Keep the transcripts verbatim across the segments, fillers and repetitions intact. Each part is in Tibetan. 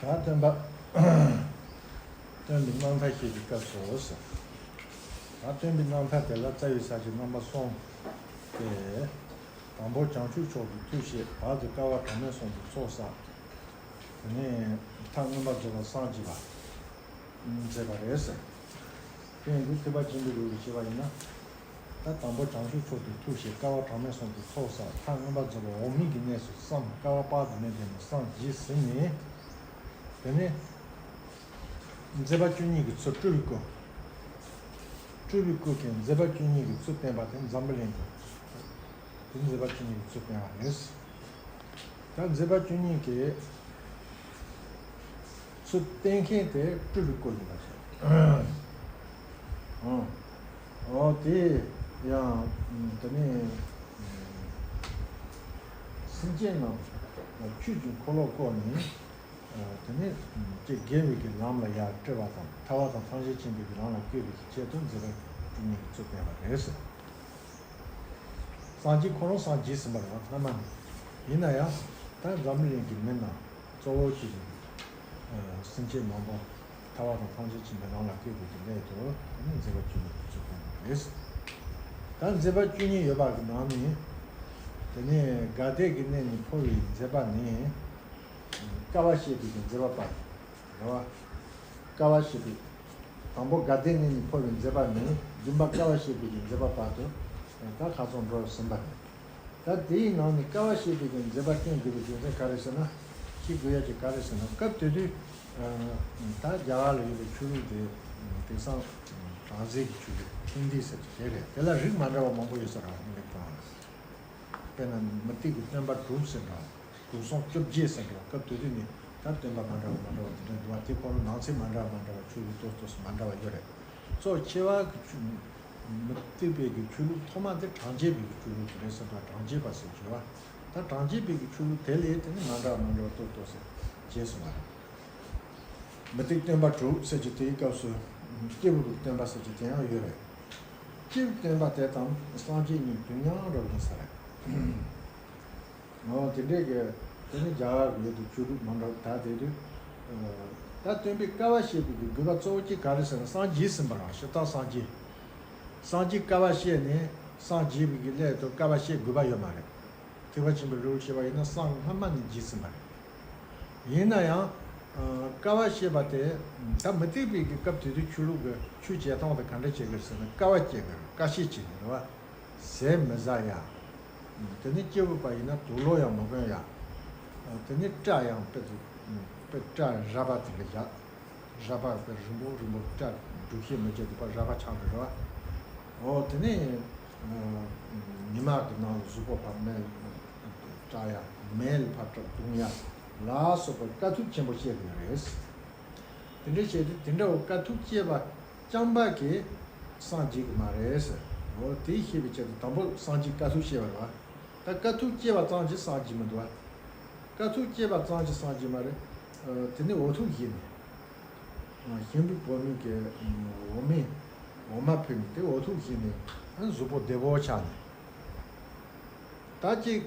ད་སྟོན་པ། སྟོན་པའི་རྣམ་ཐར་བཤད་པའི་སྐབས་སུ་ཟེར། ད་སྟོན་པའི་རྣམ་ཐར་དེ་ལ་རྩ་བའི་ས་བཅད་རྣམ་པ་གསུམ་སྟེ། དང་པོ་བྱང་ཆུབ་མཆོག་ཏུ་ཐུགས་བཞེད། བར་དུ་བསྐལ་པ་གྲངས་མེད་གསུམ་དུ་ཚོགས་བསགས། དེ་ནས་མཐར་མངོན་པར་རྫོགས་པར་སངས་རྒྱས་པ་མཛད་པ་རེད་ཟེར། དེ་ཡིན་དུས་ཐེག་པ་ཆེན་པོའི་རིགས་ལ་བྱེད་པ་ཡིན་ན། ད་དང་པོ་བྱང་ཆུབ་མཆོག་ཏུ་ཐུགས་བཞེད། བསྐལ་པ་གྲངས་མེད་གསུམ་དུ་ཚོགས་བསགས། མཐར་མངོན་པར་རྫོགས་པར་འོག་མིན་གྱི་གནས་སུ་བསམ། བསྐལ་པ་དཔག་ཏུ་མེད་པའི་ནང་སངས་རྒྱས་ཟིན་ནས། དེ་ནས་མཛད་པ་བཅུ་གཉིས་ཀྱི་ཚུལ་སྤྲུལ་པའི་སྐུ། སྤྲུལ་པའི་སྐུ་གི་མཛད་པ་བཅུ་གཉིས་ཀྱི་ཚུལ་བསྟན་པ་དེ་འཛམ་བུ་གླིང་དུ། དེ་མཛད་པ་བཅུ་གཉིས་ཀྱི་ཚུལ་བསྟན་པ་རེད། ད་མཛད་པ་བཅུ་གཉིས་ཀྱི་ཚུལ་བསྟན་མཁན་དེ་སྤྲུལ་པའི་སྐུ་ཡིན་པ་ཞིག་ཨོ། ཨོ་དེ་ཡང་དེ་ནས་སེམས་ཅན་རྣམས་ཆོས་ཀྱི་འཁོར་ལོ་བསྐོར་ནས། དེ་ནས་ཀྱེ་དགེ་བའི་གི་ལམ་ལ་ཡར་སྤྲོད་པ་དང་། ཐར་པ་དང་ཐམས་ཅད་མཁྱེན་པའི་གི་ལམ་ལ་བཀོད་པའི་གི་ཆེད་དུ་མཛད་པ་བཅུ་གཉིས་ཀྱི་ཚུལ་བསྟན་པ་རེད་ཟེར། སངས་རྒྱས་ཁོ་རང་སངས་རྒྱས་ཟིན་པ་རེད་བ། སྔ་མ་ནས། ཡིན་ན་ཡང་ད་འཛམ་གླིང་གི་མི་རྣམས་གཙོ་བོ་བྱས་ནས་སེམས་ཅན་མང་པོ་ཐར་པ་དང་ཐམས་ཅད་མཁྱེན་པའི་ལམ་ལ་བཀོད་དགོས་ཀྱི་སླད་དུ། དེ་ནས་མཛད་པ་བཅུ་གཉིས་ཀྱི་ཚུལ་བསྟན་པ་རེད། ད་མཛད་པ་བཅུ་གཉིས་ཡོད་པ་གི་ནང་ནས། དེ་ནས་དགའ་ལྡན་གྱི་གནས་ནས་འཕོ་བའི་མཛད་པ་ནི། དཀའ་བ་སྤྱད་པའི་གི་མཛད་པ་བར་དུ་རེད་བ། དཀའ་བ་སྤྱད་པའི། དང་པོ་དགའ་ལྡན་གནས་ནས་འཕོ་བའི་མཛད་པ་ནས་བདུན་པ་དཀའ་བ་སྤྱད་པའི་གི་མཛད་པ་བར་དུ་ད་ཁ་སང་འགྲོ་ཟིན་པ་རེད། ད་དེའི་ནང་ནས་དཀའ་བ་སྤྱད་པའི་གི་མཛད་པ་བསྟན་དགོས་པའི་རྒྱུ་མཚན་ག་རེ་ཟེར་ན། ཤེས་དགོས་ཡ་གི་ག་རེ་ཟེར་ན། སྐབས་དེ་དུས་ད་རྒྱ་གར་ལ་ཡོད་པའི་ཆོས་ལུགས་དེ་དེང་སང་བྲམ་ཟེ་གི་ཆོས་ལུགས་ཧིན་དི་ཟེར་གྱི་དེ་རེད། དེ་ལ་རིགས་མ་འདྲ་བ་མང་པོ་ཡོད་ས་རེད་བ། ཧིན་དི་སྟོང་ལ། དཔེར་ན་མུ་སྟེགས་ཀྱི་སྟོན་པ་དྲུག་ཟེར་འདྲ། དྲུག་སོགས་བཅོ་བརྒྱད་ཟེར་འདྲ། སྐབས་དེ་དུས་ནི་ད་སྟོན་པ་མ་འདྲ་བ་མ་འདྲ་བ་དེ་འདྲ་འདུག་བ། དེ་ཁོ་རང་ནང་ཚན་མ་འདྲ་བ་མ་འདྲ་བ། ཆོས་ལུགས་ཏོག་ཏོག་མ་འདྲ་བ་ཡོད་རེད། གཙོ་ཆེ་བ་གི་ཆོས། མུ་སྟེགས་པའི་གི་ཆོས་ལུགས་ཐོག་མ་དེ་བྲམ་ཟེ་པའི་གི་ཆོས་ལུགས་དེ་རེད་ཟེར་འདྲ། བྲམ་ཟེ་པ་ཟེར་གྱི་རེད་བ། ད་བྲམ་ཟེ་པའི་གི་ཆོས་ལུགས་དེ་ལས་དེ་ནི་མ་འདྲ་བ་མ་འདྲ་བ་ཏོག་ཏོག་ཟེར་བྱས་སོང་བ་རེད། མུ་སྟེགས་སྟོན་པ་དྲུག་ཟེར་གྱི་དེའི་སྐབས་སུ་སྐྱེས་བུ་གི་སྟོན་པ་ཟེར་གྱི་དེ་ཡང་ཡོད་རེད། སྐྱེས་བུ་སྟོན་པ་དེ་དང་སངས་རྒྱས་གཉིས་དུས་མཉམ་འདྲ་བ་ཡིན་ས་རེད། འོ་དེ་འདྲའི་གི་དེ་ནི་རྒྱ་གར་གི་ཡོད་དུ་ཆོས་ལུགས་མང་དྲགས་ད་དེ་དུས། ད་སྟོན་པས་དཀའ་བ་སྤྱད་པའི་གི་དགོས་པ་གཙོ་བོ་གཅིག་ག་རེ་ཟེར་ན། སངས་རྒྱས་ཟིན་པ་རང་ཞིག་དང་སངས་རྒྱས། སངས་རྒྱས་དཀའ་བ་སྤྱད་ནས་སངས་རྒྱས་པའི་གི་སླད་དུ་དཀའ་བ་སྤྱད་དགོས་པ་ཡོད་མ་རེད། ཐེག་པ་ཆེན་པོའི་ལུགས་བཤད་པ་ཡིན་ན་སངས་སྔ་མ་ནས་རྒྱས་ཟིན་པ་རེད། ཡིན་ན་ཡང་། དཀའ་བ་སྤྱད་པ་དེ་ད་མུ་སྟེགས་པའི་གི་སྐབས་དེ་དུས་ཆོས་ལུགས་ཀྱི་ཆོས་བྱེད་སྟངས་དེ་ག་འདྲ་བྱེད་དགོས་ཟེར་ན། དཀའ་བ་སྤྱད་དགོས་རེད། དཀའ་སྤྱད་བྱེད་དགོས་རེད་བ། ཟས་མི་ཟ་ཡ། དེ་ནས་སྐྱེ་བོ་པ་ཡིན་ན་དུག་ལོག་ཡང་མི་གོན་ཡ། དེ་ནས་སྐྲ་ཡང་དཔེ་དེ་དཔེ་སྐྲ་རལ་པ་དེ་འདྲ་བཞག་རལ་པ་དཔེ་རིང་པོ་རིང་པོ། སྐྲ་འབྲུག་ཤེད་མི་བྱེད་དུ་པ་རལ་པ་ཆགས་འགྲོ་རེད་བ། འོ་དེ་ནས་ཉི་མ་གི་ནང་ལ་གཟུགས་པོ་ཕར་མེ་སྲེག་ཡ། མེ་ལ་ཕར་བཏང་ཡ་ལ་སོགས་པའི་དཀའ་ཐུབ་ཆེན་པོ་སྤྱད་དགོས་རེད། དེ་འདྲ་བྱས་ཏེ་དེ་འདྲ་བོ་དཀའ་ཐུབ་སྤྱད་པ་རྐྱང་པ་གིས་སངས་རྒྱས་ཀྱི་མ་རེད་ཟེར། འོ་དེ་ཤེས་པའི་ཆེད་དུ་དང་པོ་སངས་རྒྱས་དཀའ་ཐུབ་སྤྱད་པ་རེད་བ། ད་དཀའ་ཐུབ་སྤྱད་པ་ཙམ་གྱིས་སངས་རྒྱས་མི་འདུག་བ། དཀའ་ཐུབ་སྤྱད་པ་ཙམ་གྱིས་སངས་རྒྱས་མ་རེད། དེ་ནས་འོ་ཐུག་བཞེས་ནས། ཤིང་ཕུག་བོད་མི་གི་འོ་མའི་འོ་མ་ཕུལ་ནས་དེ་འོ་ཐུག་བཞེས་ནས་གཟུགས་པོ་བདེ་པོ་ཆགས་ནས། ད་ཅིག་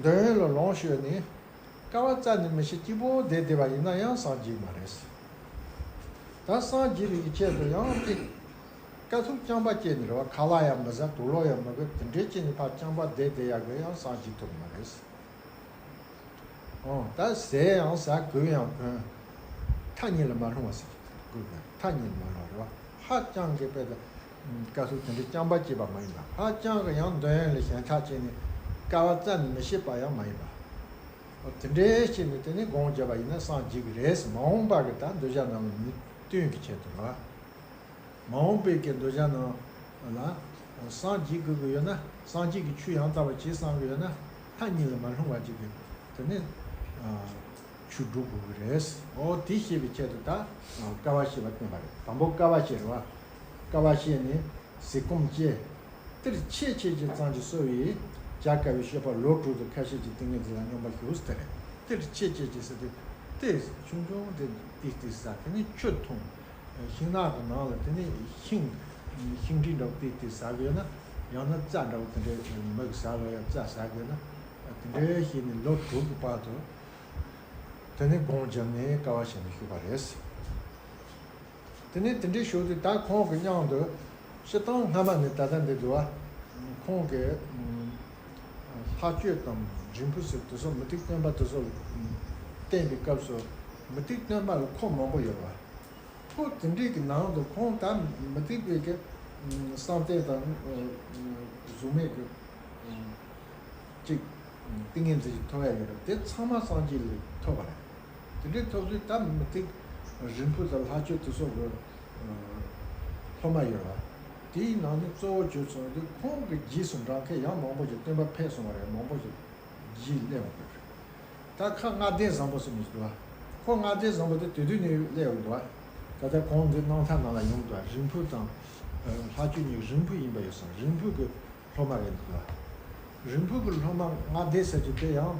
འདོད་ཡོན་ལ་ལོངས་སྤྱོད་ནས། དཀའ་བ་རྩ་ནས་མི་ཤེས། སྐྱིད་པོ་བསྡད་བསྡད་པ་ཡིན་ན་ཡང་སངས་རྒྱས་མ་རེད། ད་སངས་རྒྱས་པའི་གི་ཆེད་དུ་ཡང་དེ་དཀའ་ཐུབ་རྐྱང་པ་སྤྱད་ནས་རེད་བ། ཁ་ལག་ཡང་མི་ཟ། དུག་ལོག་ཡང་མི་གོན། དེ་འདྲའི་སྤྱད་ནས་ཕར་རྐྱང་པ་བསྡད་བསྡད་ཡག་གི་ཡང་སངས་རྒྱས་ཐུབ་མ་རེད། འོ་ད་ཟས་ཡང་ཟ། གོས་ཡང་གོན། མཐའ་གཉིས་ལ་མ་ལྷུང་བ་ཟེར་གྱི་དགོས་པས། མཐའ་གཉིས་ལ་མ་ལྷུང་བ་རེད་བ། ཧ་ཅང་གི་དཔེ་དེ་དཀའ་ཐུབ་དེ་འདྲའི་རྐྱང་པ་སྤྱད་པ་མ་ཡིན་པ། ཧ་ཅང་གི་ཡང་འདོད་ཡོན་ལ་ཞེན་ཆགས་བྱས་ནས་དཀའ་བ་རྩ་ནས་མི་ཤེས་པ་ཡང་མ་ཡིན་པ། དེ་འདྲའི་བྱས་ནས་དེ་ནས་སྒོམ་བརྒྱབ་པ་ཡིན་ན་སངས་རྒྱས་ཀྱི་རེད། མ་འོངས་པ་གི་ད་འདོད་ཆགས་རྣམས་ལ་མི་བསྟུན་གྱི་ཆེད་དུ་རེད་བ། མ་འོངས་པའི་གི་འདོད་ཆགས་རྣམས་ལ་སངས་རྒྱས་དགོས་ཀྱི་ཡོད་ན། སངས་རྒྱས་ཀྱི་ཆོས་ཡང་དག་པ་བྱེད་བསམ་གྱི་ཡོད་ན། མཐའ་གཉིས་ལ་མ་ལྷུང་བ་ཅིག་གི་དེ་ནས་ཆོས་སྒྲུབ་དགོས་ཀྱི་རེད། འོ་དེ་ཤེས་པའི་ཆེད་དུ་ད་དཀའ་བ་སྤྱད་པ་བསྟན་པ་རེད། དང་པོ་དཀའ་བ་སྤྱད་རེད་བ། དཀའ་བ་སྤྱད་ནས་ཟས་སྐོམ་སྤྱད། གཏེར་ཆེས་ཆེ་ཆེ་ཙམ་གྱིས་གསོལ་བས་བྱ་དཀའ་བའི་སྤྱོད་པ་ལོ་དྲུག་ཏུ་ཁ་ཤས་ཀྱི་ཏིང་ངེ་འཛིན་ལ་སྙོམས་པར་ཞུགས་ཟེར་རེད། གཏེར་ཆེས་ཆེ་ཆེ་ཟེར་དུས་གཏེར་ཆུང་ཆུང་དེ་ཏིག་ཏིག་ཟ། དེ་ནས་ཆུ་འཐུང་། ཤིང་ནགས་ཀྱི་ནང་ལ་དེ་ནས་ཤིང་། ཤིང་འབྲས་འདྲ་བོ་ཏིག་ཏིག་ཟ་གི་ཡོད་ན། ཡང་ན་རྩྭ་འདྲ་བོ་དེ་འདྲའི་མི་གི་ཟ་ལོ་ཡ་རྩྭ་ཟ་གི་ཡོད་ན། དེ་འདྲའི་བྱས་ནས་ལོ་དྲུག་གི་བར་དུ། དེ་ནས་སྒོམ་བརྒྱབ་ནས་དཀའ་བ་བཞེས་ནས་བཞུགས་པ་རེད། དེ་ནས་དེ་འདྲའི་བཞུགས་དུས་ད་ཁོང་གི་སྙིང་དུ་སྤྱིར་བཏང་སྔ་མ་ནས་ད་ལྟ་འདི་འདུག་བ། ཁོང་གི་ལྷག་སྤྱོད་དང་རིང་བུ་ཟེར་དེ་ཚོ་མུ་སྟེགས་སྟོན་པ་དེ་ཚོ་བསྟན་པའི་སྐབས་སུ་མུ་སྟེགས་སྟོན་པ་ལ་ཁོ་མང་པོ་ཡོད་པ། ཁོ་དེ་འདྲའི་གི་ནང་དུ་ཁོང་ད་མུ་སྟེགས་པའི་གི་བསམ་གཏན་དང་གཟུགས་མེད་ཀྱི་གཅིག་ཏིང་ངེ་འཛིན་ཞིག་ཐོབ་ཡ་ཡོད་རེད། དེ་ཚང་མ་སངས་རྒྱས་ལས་ཐོབ་པ་རེད། དེ་འདྲའི་ཐོབ་དུས་ད་མུ་སྟེགས་རིང་བུ་དང་ལྷག་སྤྱོད་དེ་སོགས་ཀྱི་སློབ་མ་ཡོད་རེད། དེའི་ནང་ནས་གཙོ་བོ་བརྗོད་སོང་དུས་ཁོང་གི་རྗེས་སུ་འབྲང་མཁན་ཡང་མང་པོ་ཞིག་སྟོན་པ་ཕེབས་སོང་བ་རེད། མང་པོ་ཞིག་རྗེས་སླེབས་པ་རེད། ད་ཁ་ལྔ་ལྡན་བཟང་པོ་ཟེར་མི་ཞིག་འདུག་བ། ཁོ་ལྔ་ལྡན་བཟང་པོ་དེ་དེ་དུས་ནས་སླེབས་ཡོང་འདུག་བ། ད་ལྟ་གོང་གི་རྣམ་ཐར་ནང་ལ་ཡོང་འདུག་བ། རིང་བུ་དང་ལྷག་སྤྱོད་གཉིས་རིང་བུ་ཡིན་པ་ཡོད་ཙང་རིང་བུ་གི་སློབ་མ་རེད་འདུག་བ། རིང་བུ་གི་སློབ་མ་ལྔ་ལྡན་ཟེར་གྱི་དེ་ཡང་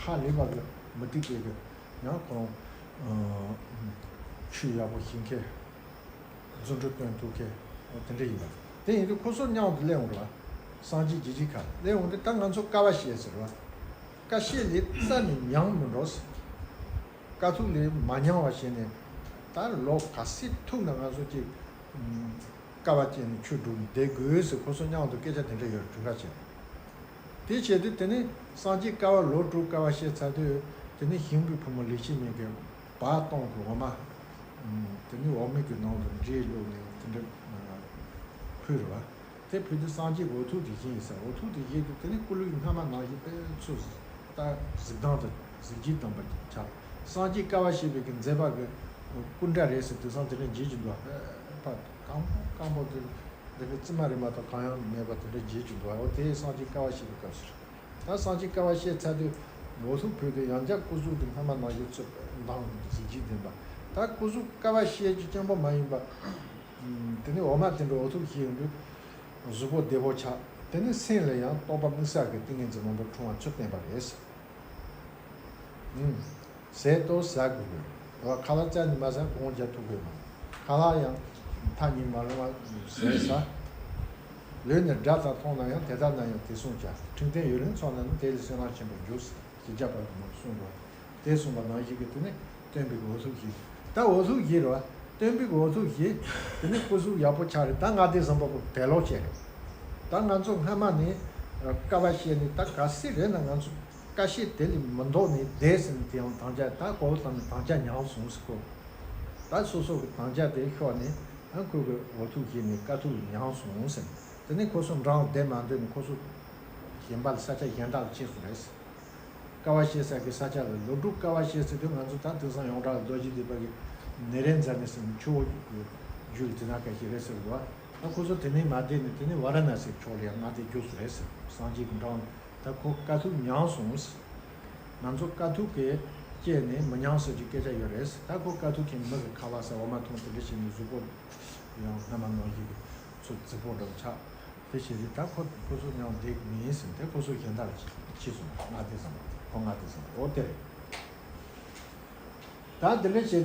ཧ་ལས་པ་གི་མུ་སྟེགས་པའི་གི་ཡང་ཁོང་ཆོས་ཡག་པོ་ཤེས་མཁན། རྫུ་འཕྲུལ་སྟོན་ཐུབ་མཁན་དེ་འདྲ་ཡིན་པ། དེ་ཡིན་དུས་ཁོ་ཚོ་མཉམ་དུ་སླེབས་འོང་ར། སངས་རྒྱས་རྒྱུད་ཀྱི་ཁ་སླེབས་འོང་དུས་ད་ང་ཚོ་དཀའ་བ་སྤྱད་ཟེར་བ། དཀའ་སྤྱད་ལས་རྩ་ནས་མྱངས་མི་འགྲོ་ཟེར། དཀའ་ཐུབ་ལས་མ་མྱངས་པ་བྱས་ནས་ད་ལོ་ག་ཚོད་ཐུག་ན་ང་ཚོ་ཅིག་དཀའ་བ་སྤྱད་ནས་ཆོས་སྒྲུབ་ནས་བསྡད་དགོས་ཟེར་ཁོ་ཚོ་མཉམ་དུ་སྐད་ཆ་དེ་འདྲ་ཡོད་དྲན་ག་བྱས། དེ་བྱས་དུས་དེ་ནས་སངས་རྒྱས་དཀའ་བ་ལོ་དྲུག་དཀའ་བ་སྤྱད་ཚར་དུས་དེ་ནས་ཞིང་པའི་བུ་མོ་ལེགས་བཤད་སྨན་གྱི་བ་སྟོང་གི་འོ་མ། དེ་ནས་འོ་མའི་གི་ནང་དུ་འབྲས་བླུགས་ནས་དེ་འདྲ་ཕུལ་རེད་བ། དེ་ཕུལ་དུས་སངས་རྒྱས་ཀྱི་འོ་ཐུག་དེ་བཞིན་ཡིན་ས། འོ་ཐུག་དེ་བཞིན་དུ་དེ་ནས་སྐུ་ལུས་སྔ་མ་ནང་བཞིན་དཔེ་ཚུལ་ད་གཟིགས་སྟངས་དང་གཟི་བརྗིད་ལྡན་པ་ཆགས། སངས་རྒྱས་དཀའ་བ་སྤྱད་པའི་གི་མཛད་པ་གི་སྐུ་འདྲ་རེད་ཟེར་དུས་སང་དེ་འདྲ་བརྗོད་ཀྱི་འདུག་བ། ཕ་རྐང་པ་རྐང་པ་དེ་འདི་གི་རྩིབ་མ་རེ་མ་གཏོགས་གང་ཡང་མེད་པ་དེ་འདྲ་བརྗོད་ཀྱི་འདུག་བ། འོ་དེ་སངས་རྒྱས་དཀའ་བ་སྤྱད་པའི་སྐབས་སུ་རེད། ད་སངས་རྒྱས་དཀའ་བ་སྤྱད་ཚར་དུས་འོ་ཐུག་ཕུལ་དུས་ཡང་བསྐྱར་སྐུ་གཟུགས་དེ་སྔ་མ་ནང་བཞིན་ཚུར་མདངས་གཟི་བརྗིད་ལྡན་པ། ད་སྐུ་གཟུགས་དཀའ་བ་སྤྱད་རྒྱུ་རྐྱང་པ་མ་ཡིན་པ། དེ་ནས་འོ་མ་དེ་འདྲ་འོ་ཐུག་བཞེས་ཡོང་དུས་གཟུགས་པོ་བདེ་པོ་ཆགས། དེ་ནས་སེམས་ལ་ཡང་རྟོགས་པ་དམིགས་བསལ་གྱི་ཏིང་ངེ་འཛིན་མང་པོ་འཁྲུངས་པ་ཚུལ་བསྟན་པ་རེད། ཟས་གཏོར་ཟ་དགོས་དགོས། ཁ་ལག་རྩ་ནས་མ་ཟ་སྒོམ་རྒྱག་ཐུབ་དགོས་མ། ཁ་ལག་ཡང་ཐག་ཉེ་མ་རུང་བ་ཟས་ཟ། ལུས་ནི་དགྲ་དང་མཐུན་ན་ཡང་དེ་དག་ན་ཡང་དེ་བསྲུང་བྱ། འཕྲོད་བསྟེན་ཡུན་རིང་འཚོ་ན་ནི་དེ་ལས་བསོད་ནམས་ཆེན་པོར་འགྱུར་ཟེར་ཞི་རྒྱས་པ་གི་ནང་གསུངས་པ། དེ་གསུངས་པ་ནང་བཞིན་གྱི་དེ་ནི་སྟོན་པའི་འོ་ཐུག་བཞེས། ད་འོ་ཐུག་བཞེས་རེད་བ། སྟོན་པའི་འོ་ཐུག་བཞེས། དེ་ནི་སྐུ་གཟུགས་ཡག་པོ་ཆགས་རེད། ད་ལྔ་སྡེ་བཟང་པོ་གི་བེད་ལོག་བྱས་རེད། ད་ང་ཚོ་སྔ་མ་ནས་དཀའ་བ་སྤྱད་ནས་ད་ག་སྲིད་རེད་ན་ང་ཚོ་དཀའ་སྤྱད་དེ་ལས་མི་ལྡོག་ནས་བསྡད་ཟིན་དེ་ཡང་དམ་བཅའ་ད་གོ་བོ་བཏང་ནས་དམ་བཅའ་མྱངས་སོང་ཟེར་གོ། ད་སོ་སོ་གི་དམ་བཅའ་དེ་ཤོར་ནས་ཨ་ཁོས་གི་འོ་ཐུག་བཞེས་ནས་དཀའ་ཐུབ་མྱངས་སོང་ཟེར། དེ་ནས་ཁོ་ཚོ་འབྲང་བསྡད་མ་འདོད་ནས་ཁོ་ཚོ་གཞན་པ་ལ་ས་ཆ་གཞན་དག་ལ་ཕྱིན་སོང་རེད། དཀའ་བ་སྤྱད་ས་གི་ས་ཆ་ལ་ལོ་དྲུག་དཀའ་བ་སྤྱད་ཚེ་དུས་ང་ཚོ་ད་དེང་སང་ཡོངས་གྲགས་ལ་རྡོ་རྗེ་ཐེག་པ་གི་ནཻ་རཉྫ་ནའི་ཟེར་ནས་ཆུ་བོ་གི་རྒྱུད་ལ་དེ་ན་ཁ་ཤས་རེད་ཟེར་གི་འདུག་བ། ད་ཁོ་ཚོ་དེ་ནས་མ་བསྡད་ནས་དེ་ནས་ཝཱ་ར་ཎ་སིའི་ཕྱོགས་ལ་ཡང་མངའ་སྡེ་བསྒྱུར་སོང་རེད་ཟེར། སངས་རྒྱས་ཀྱི་འབྲང་ད་ཁོ་དཀའ་ཐུབ་མྱངས་སོང་ཟེར། ང་ཚོ་དཀའ་ཐུབ་ཀྱི་སྤྱད་ནས་མི་མྱངས་ཟེར་གྱི་སྐད་ཆ་ཡོད་རེད་ཟེར། ད་ཁོ་དཀའ་ཐུབ་ཀྱིས་མི་གི་ཁ་ལག་ཟ་འོ་མ་འཐུང་དེ་འདྲ་བྱས་ནས་གཟུགས་པོ་ཡང་སྔ་མ་ནང་བཞིན་གྱི་ཚོ་རྫིག་པོ་འདྲ་བོ་ཆགས། དེ་བྱས་ཏེ་ད་ཁོ་ཁོ་ཚོ་ཡང་བསྡད་མིན་ཟེར་ཏེ་ཁོ་ཚོ་གཞན་དག་ལ་ཕྱིན་སོང་། ལྔ་སྡེ་བཟང་པོ་ཁོ་ལྔ་སྡེ་བཟང་པོ་འོ་དེ་རེད། ད་དེ་འདྲ་བྱས་ཏེ་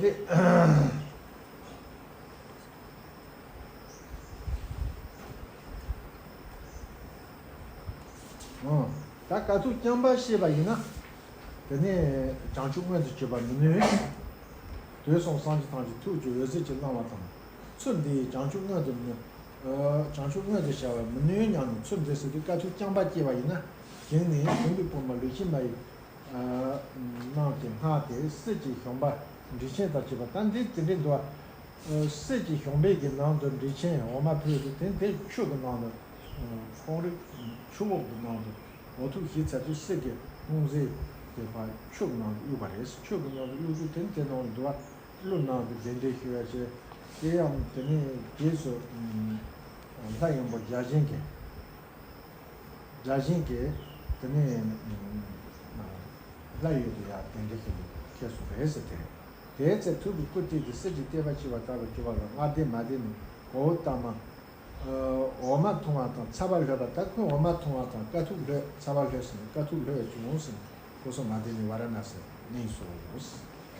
ཨང་ད་དཀའ་ཐུབ་རྐྱང་པ་བཤད་པ་ཡིན་ན། དེ་ནས་བྱང་ཆུབ་མངོན་དུ་གྱུར་པ་མི་ནུས། དུས་གསུམ་སངས་རྒྱས་ཐམས་ཅད་ཐུགས་ཀྱི་འོད་ཟེར་གྱིས་བསླང་བ་དང་། ཚུལ་འདི་ཡིས་བྱང་ཆུབ་མངོན་དུ་མི། ཨ་བྱང་ཆུབ་མངོན་དུ་བྱ་བ་མི་ནུས་སྙམ་ནས་ཚུལ་འདི་ཟེར་དུས་དཀའ་ཐུབ་རྐྱང་པ་སྐྱེས་པ་ཡིན་ན། གཞན་ནི་ཞིང་པའི་བུ་མོ་ལེགས་བཤད་མ་ཡི། ཨ་རྣམས་ཀྱི་སྔགས་དེ་གསེར་གྱི་ཞོན་པ་འབྲས་ཆན་དང་བཅས་པ་ད་འདི་དེ་འདྲའི་འདུག་ཨ། གསེར་གྱི་ཞོན་པའི་གི་ནང་དུ་འབྲས་ཆན་འོ་མ་ཕུལ་དུས་དེ་དེ་ཆུ་གི་ནང་དུ། ཁོང་རིགས་ཆུ་བོ་གི་ནང་དུ། འོ་ཐུག་བཞེས་ཚར་དུས་གསེར་གྱི་སྣུམ་ཟེར་དེ་ཕར་ཆུ་གི་ནང་དུ་གཡུགས་པ་རེད། ཆུ་གི་ནང་དུ་གཡུགས་དུས་དེ་དེ་ནང་དུ་འདུག་བ། ཀླུ་རྣམས་ཀྱིས་གདན་འདྲེན་ཞུ་ཡ་བྱས། དེ་ཡང་དེ་ནས་རྗེས་སུ་ལྷ་ཡོན་པོ་བརྒྱ་བྱིན་གྱིས། བརྒྱ་བྱིན་གྱིས་དེ་ནས་ལྷ་ཡུལ་དུ་ཡང་གདན་འདྲེན་ཞུ་ནས་ཁྱེར་སོང་རེད་ཟེར་དེ་རེད། དེའི་ཚེ་ཐུགས་ཀྱི་སྐུ་སྟེང་དུ་གསེར་གྱི་ཐེག་པ་ཆེ་བ་ལྟ་བུར་གྱུར་པ་ལ་ལྔ་སྡེ་མ་བསྡད་ནས་གོ་བོ་བཏང་མ། འོ་མ་འཐུང་བ་དང་ཚ་བ་ལྷོད་པ་ད་ཁོས་འོ་མ་འཐུང་བ་དང་དཀའ་ཐུབ་ལྷོད་ཚ་བ་ལྷོད་ཟིན་ནས་དཀའ་ཐུབ་ལྷོད་བྱུང་ཟིན་ཁོ་སོང་མ་བསྡད་ནས་ཝཱ་ར་ཎ་སི་གནས་སོ།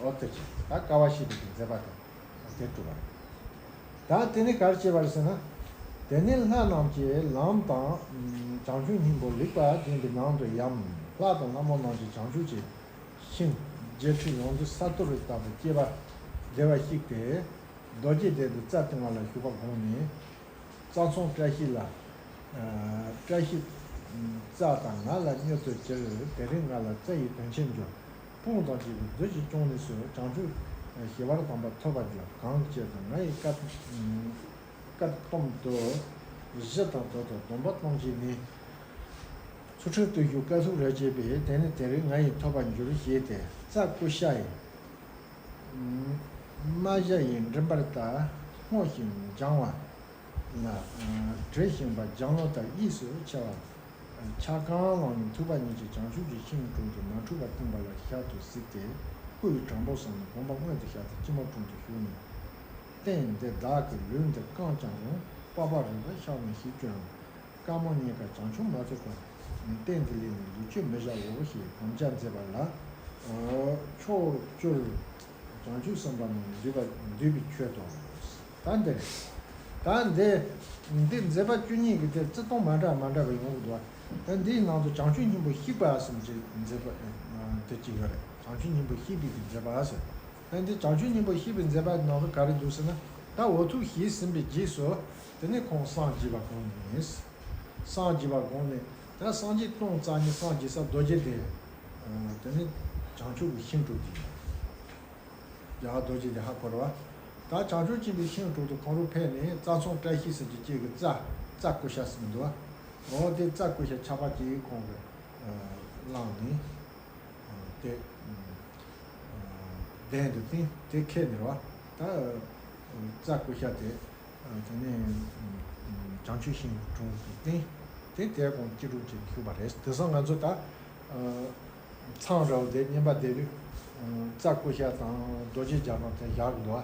འོ་དེ་ཅི་ད་དཀའ་བ་སྤྱད་པའི་མཛད་པ་དང་དེ་གྲུབ་པ་རེད། ད་དེ་ནས་ག་རེ་བྱས་པ་རེད་ཟེར་ན། དེ་ནས་ལྷ་རྣམས་ཀྱིས་ལམ་དང་བྱང་ཆུབ་སྙིང་པོ་ལེགས་པར་བརྒྱན་པའི་ནང་དུ་ཡང་ལྷ་དང་ལྷ་མོ་རྣམས་ཀྱིས་བྱང་ཆུབ་ཀྱི་ཤིང་ རྗེས་ཁྲིད་ཡོངས་འདུ་ས་རྡོ་རི་ལྟ་བུ་སྐྱེ་བ་བདེ་བར་གཤེགས་ཏེ། རྡོ་རྗེ་གདན་དུ་རྩྭ་བཏིང་བ་ལ་བཞུགས་པ་དགོངས་ནས། རྩྭ་ཚང་བཀྲ་ཤིས་ལ། ཨ། བཀྲ་ཤིས་རྩྭ་དང་ང་ལ་མྱུར་དུ་གྱུར། དེ་རིང་ང་ལ་རྩྭ་ཡི་དོན་ཆེན་འབྱོར། དཔུང་དང་བཅས་པའི་བདུད་ཀྱིས་བཅོམ་ནས་སུ། བྱང་ཆུབ་ཞི་བར་གདམས་པ་ཐོབ་པར་འགྱུར། གང་གི་ཆེད་དུ་ང་ཡི་བཀའ། བཀའ་གདམས་དུ་གཞི་དང་དོན་དུ་སྡོམ་པ་གཏོང་བྱས་ནས། ཚུལ་ཁྲིམས་བརྟུལ་ཞུགས་དཀའ་ཐུབ་རབ་བྱས་པས། དེ་ནི་དེ་རིང་ང་ཡིས་ཐོབ་པར་འགྱུར་ཞེས་ཏེ། རྩྭ་ཀུ་ཤ་ཡི། རྨ་བྱ་ཡི་མགྲིན་པར་བཏགས། སྔོ་ཞིང་ལྗང་བ་ལ། དྲི་ཞིམ་པ་ལྗང་ལོ་ལྟར་གཡས་སུ་ཕྱེ་བ། ཕྱག་གང་བླངས་ནས་ཐུབ་པ་ཉིད་ཀྱིས་བྱང་ཆུབ་ཀྱི་ཤིང་དྲུང་དུ་མ་འཁྲུལ་པར་བཏིང་བ་ལ་ཞལ་དུ་གཟིགས་ཏེ། སྐུ་ཡི་དྲང་པོར་བསམས་ནས་དགོངས་པ་སྔོན་དུ་བཞག་སྟེ་སྤྱི་མོ་དྲུང་དུ་བཞུགས་ནས། རྟེན་འདི་བདག་གི་ལུས་འདི་བསྐམས་ཀྱང་རུང་། པགས་པ་རུས་པ་གཤགས་ནས་ཤི་སྐྱོན་རུང་། རྐང་མོ་གཉིས་ཀ་བྱང་ཆུབ་མ་ཐོབ་ཀྱང་། རྟེན་འདི་ལས་ནི་ལུས་ཆད་མི་བྱའོ་ཞེས་དམ་བཅའ་མཛད་པ་ལ། ཕྱོགས་བཅུར་བྱང་ཆུབ་སེམས་དཔའ་རྣམས་འདུས་པ་འདུས་པའི་ཆོས་དང་། ད་འདི་རེད། ད་འདི་འདི་མཛད་པ་བཅུ་གཉིས་ཀྱི་དེ་བརྩི་སྟངས་མ་འདྲ་མ་འདྲ་བ་ཡོང་གི་འདུག་ད་འདིའི་ནང་དུ་བྱང་ཆུབ་སྙིང་པོ་བཤད་པ་ཟེར་གྱི་མཛད་པ་དེ་གཅིག་ཡོད་རེད། བྱང་ཆུབ་སྙིང་པོ་བཤད་པའི་གི་མཛད་པ་ཟེར། ད་འདི་བྱང་ཆུབ་སྙིང་པོ་བཤད་པའི་མཛད་པ་ནང་དུ་ག་རེ་འདུག་ཟེར་ན། ད་འོ་ཐུག་བཞེས་ཟིན་པའི་རྗེས་སུ། དེ་ནས་ཁོང་སངས་རྒྱས་པ་དགོངས་ནས། སངས་རྒྱས་པ་དགོངས་ནས། ད་སངས་རྒྱས་གཏོང་རྩ་ནས་སངས་རྒྱས་ས་རྡོ་རྗེ་གདན། དེ་ནས་བྱང་ཆུབ་ཀྱི་ཤིང་དྲུང་དེ། རྒྱ་གར་རྡོ་རྗེ་གདན་ཧ་གོ་རེད་བ། ད་བྱང་ཆུབ་ཆེན་པོའི་ཤིང་དྲུང་དུ་ཁོང་རང་ཕེབས་ནས་རྩྭ་ཚང་བཀྲ་ཤིས་ཟེར་གྱི་གཅིག་གི་རྩྭ། རྩྭ་ཀུ་ཤ་ཟེར་གྱི་འདུག་བ། འོ་དེ་རྩྭ་ཀུ་ཤ་ཆག་པ་གཅིག་ཁོང་གིས་བླངས་ནས། དེ་གདན་དུ་བཏིང་། དེ་ཁེལ་ནས་རེད་བ། ད་རྩྭ་ཀུ་ཤ་དེ། དེ་ནས་བྱང་ཆུབ་ཤིང་དྲུང་དུ་བཏིང་། དེ་དེ་ཁོང་སྐྱིལ་ཀྲུང་བྱས་བཞུགས་པ་རེད། དེང་སང་ང་ཚོ་ད་ཚང་རེད་བ། དེ་བསྙེན་པ་བསྡད་དུས་རྩྭ་ཀུ་ཤ་དང་རྡོ་རྗེ་རྒྱ་མཚོ་དེ་བཞག་གི་འདུག་བ།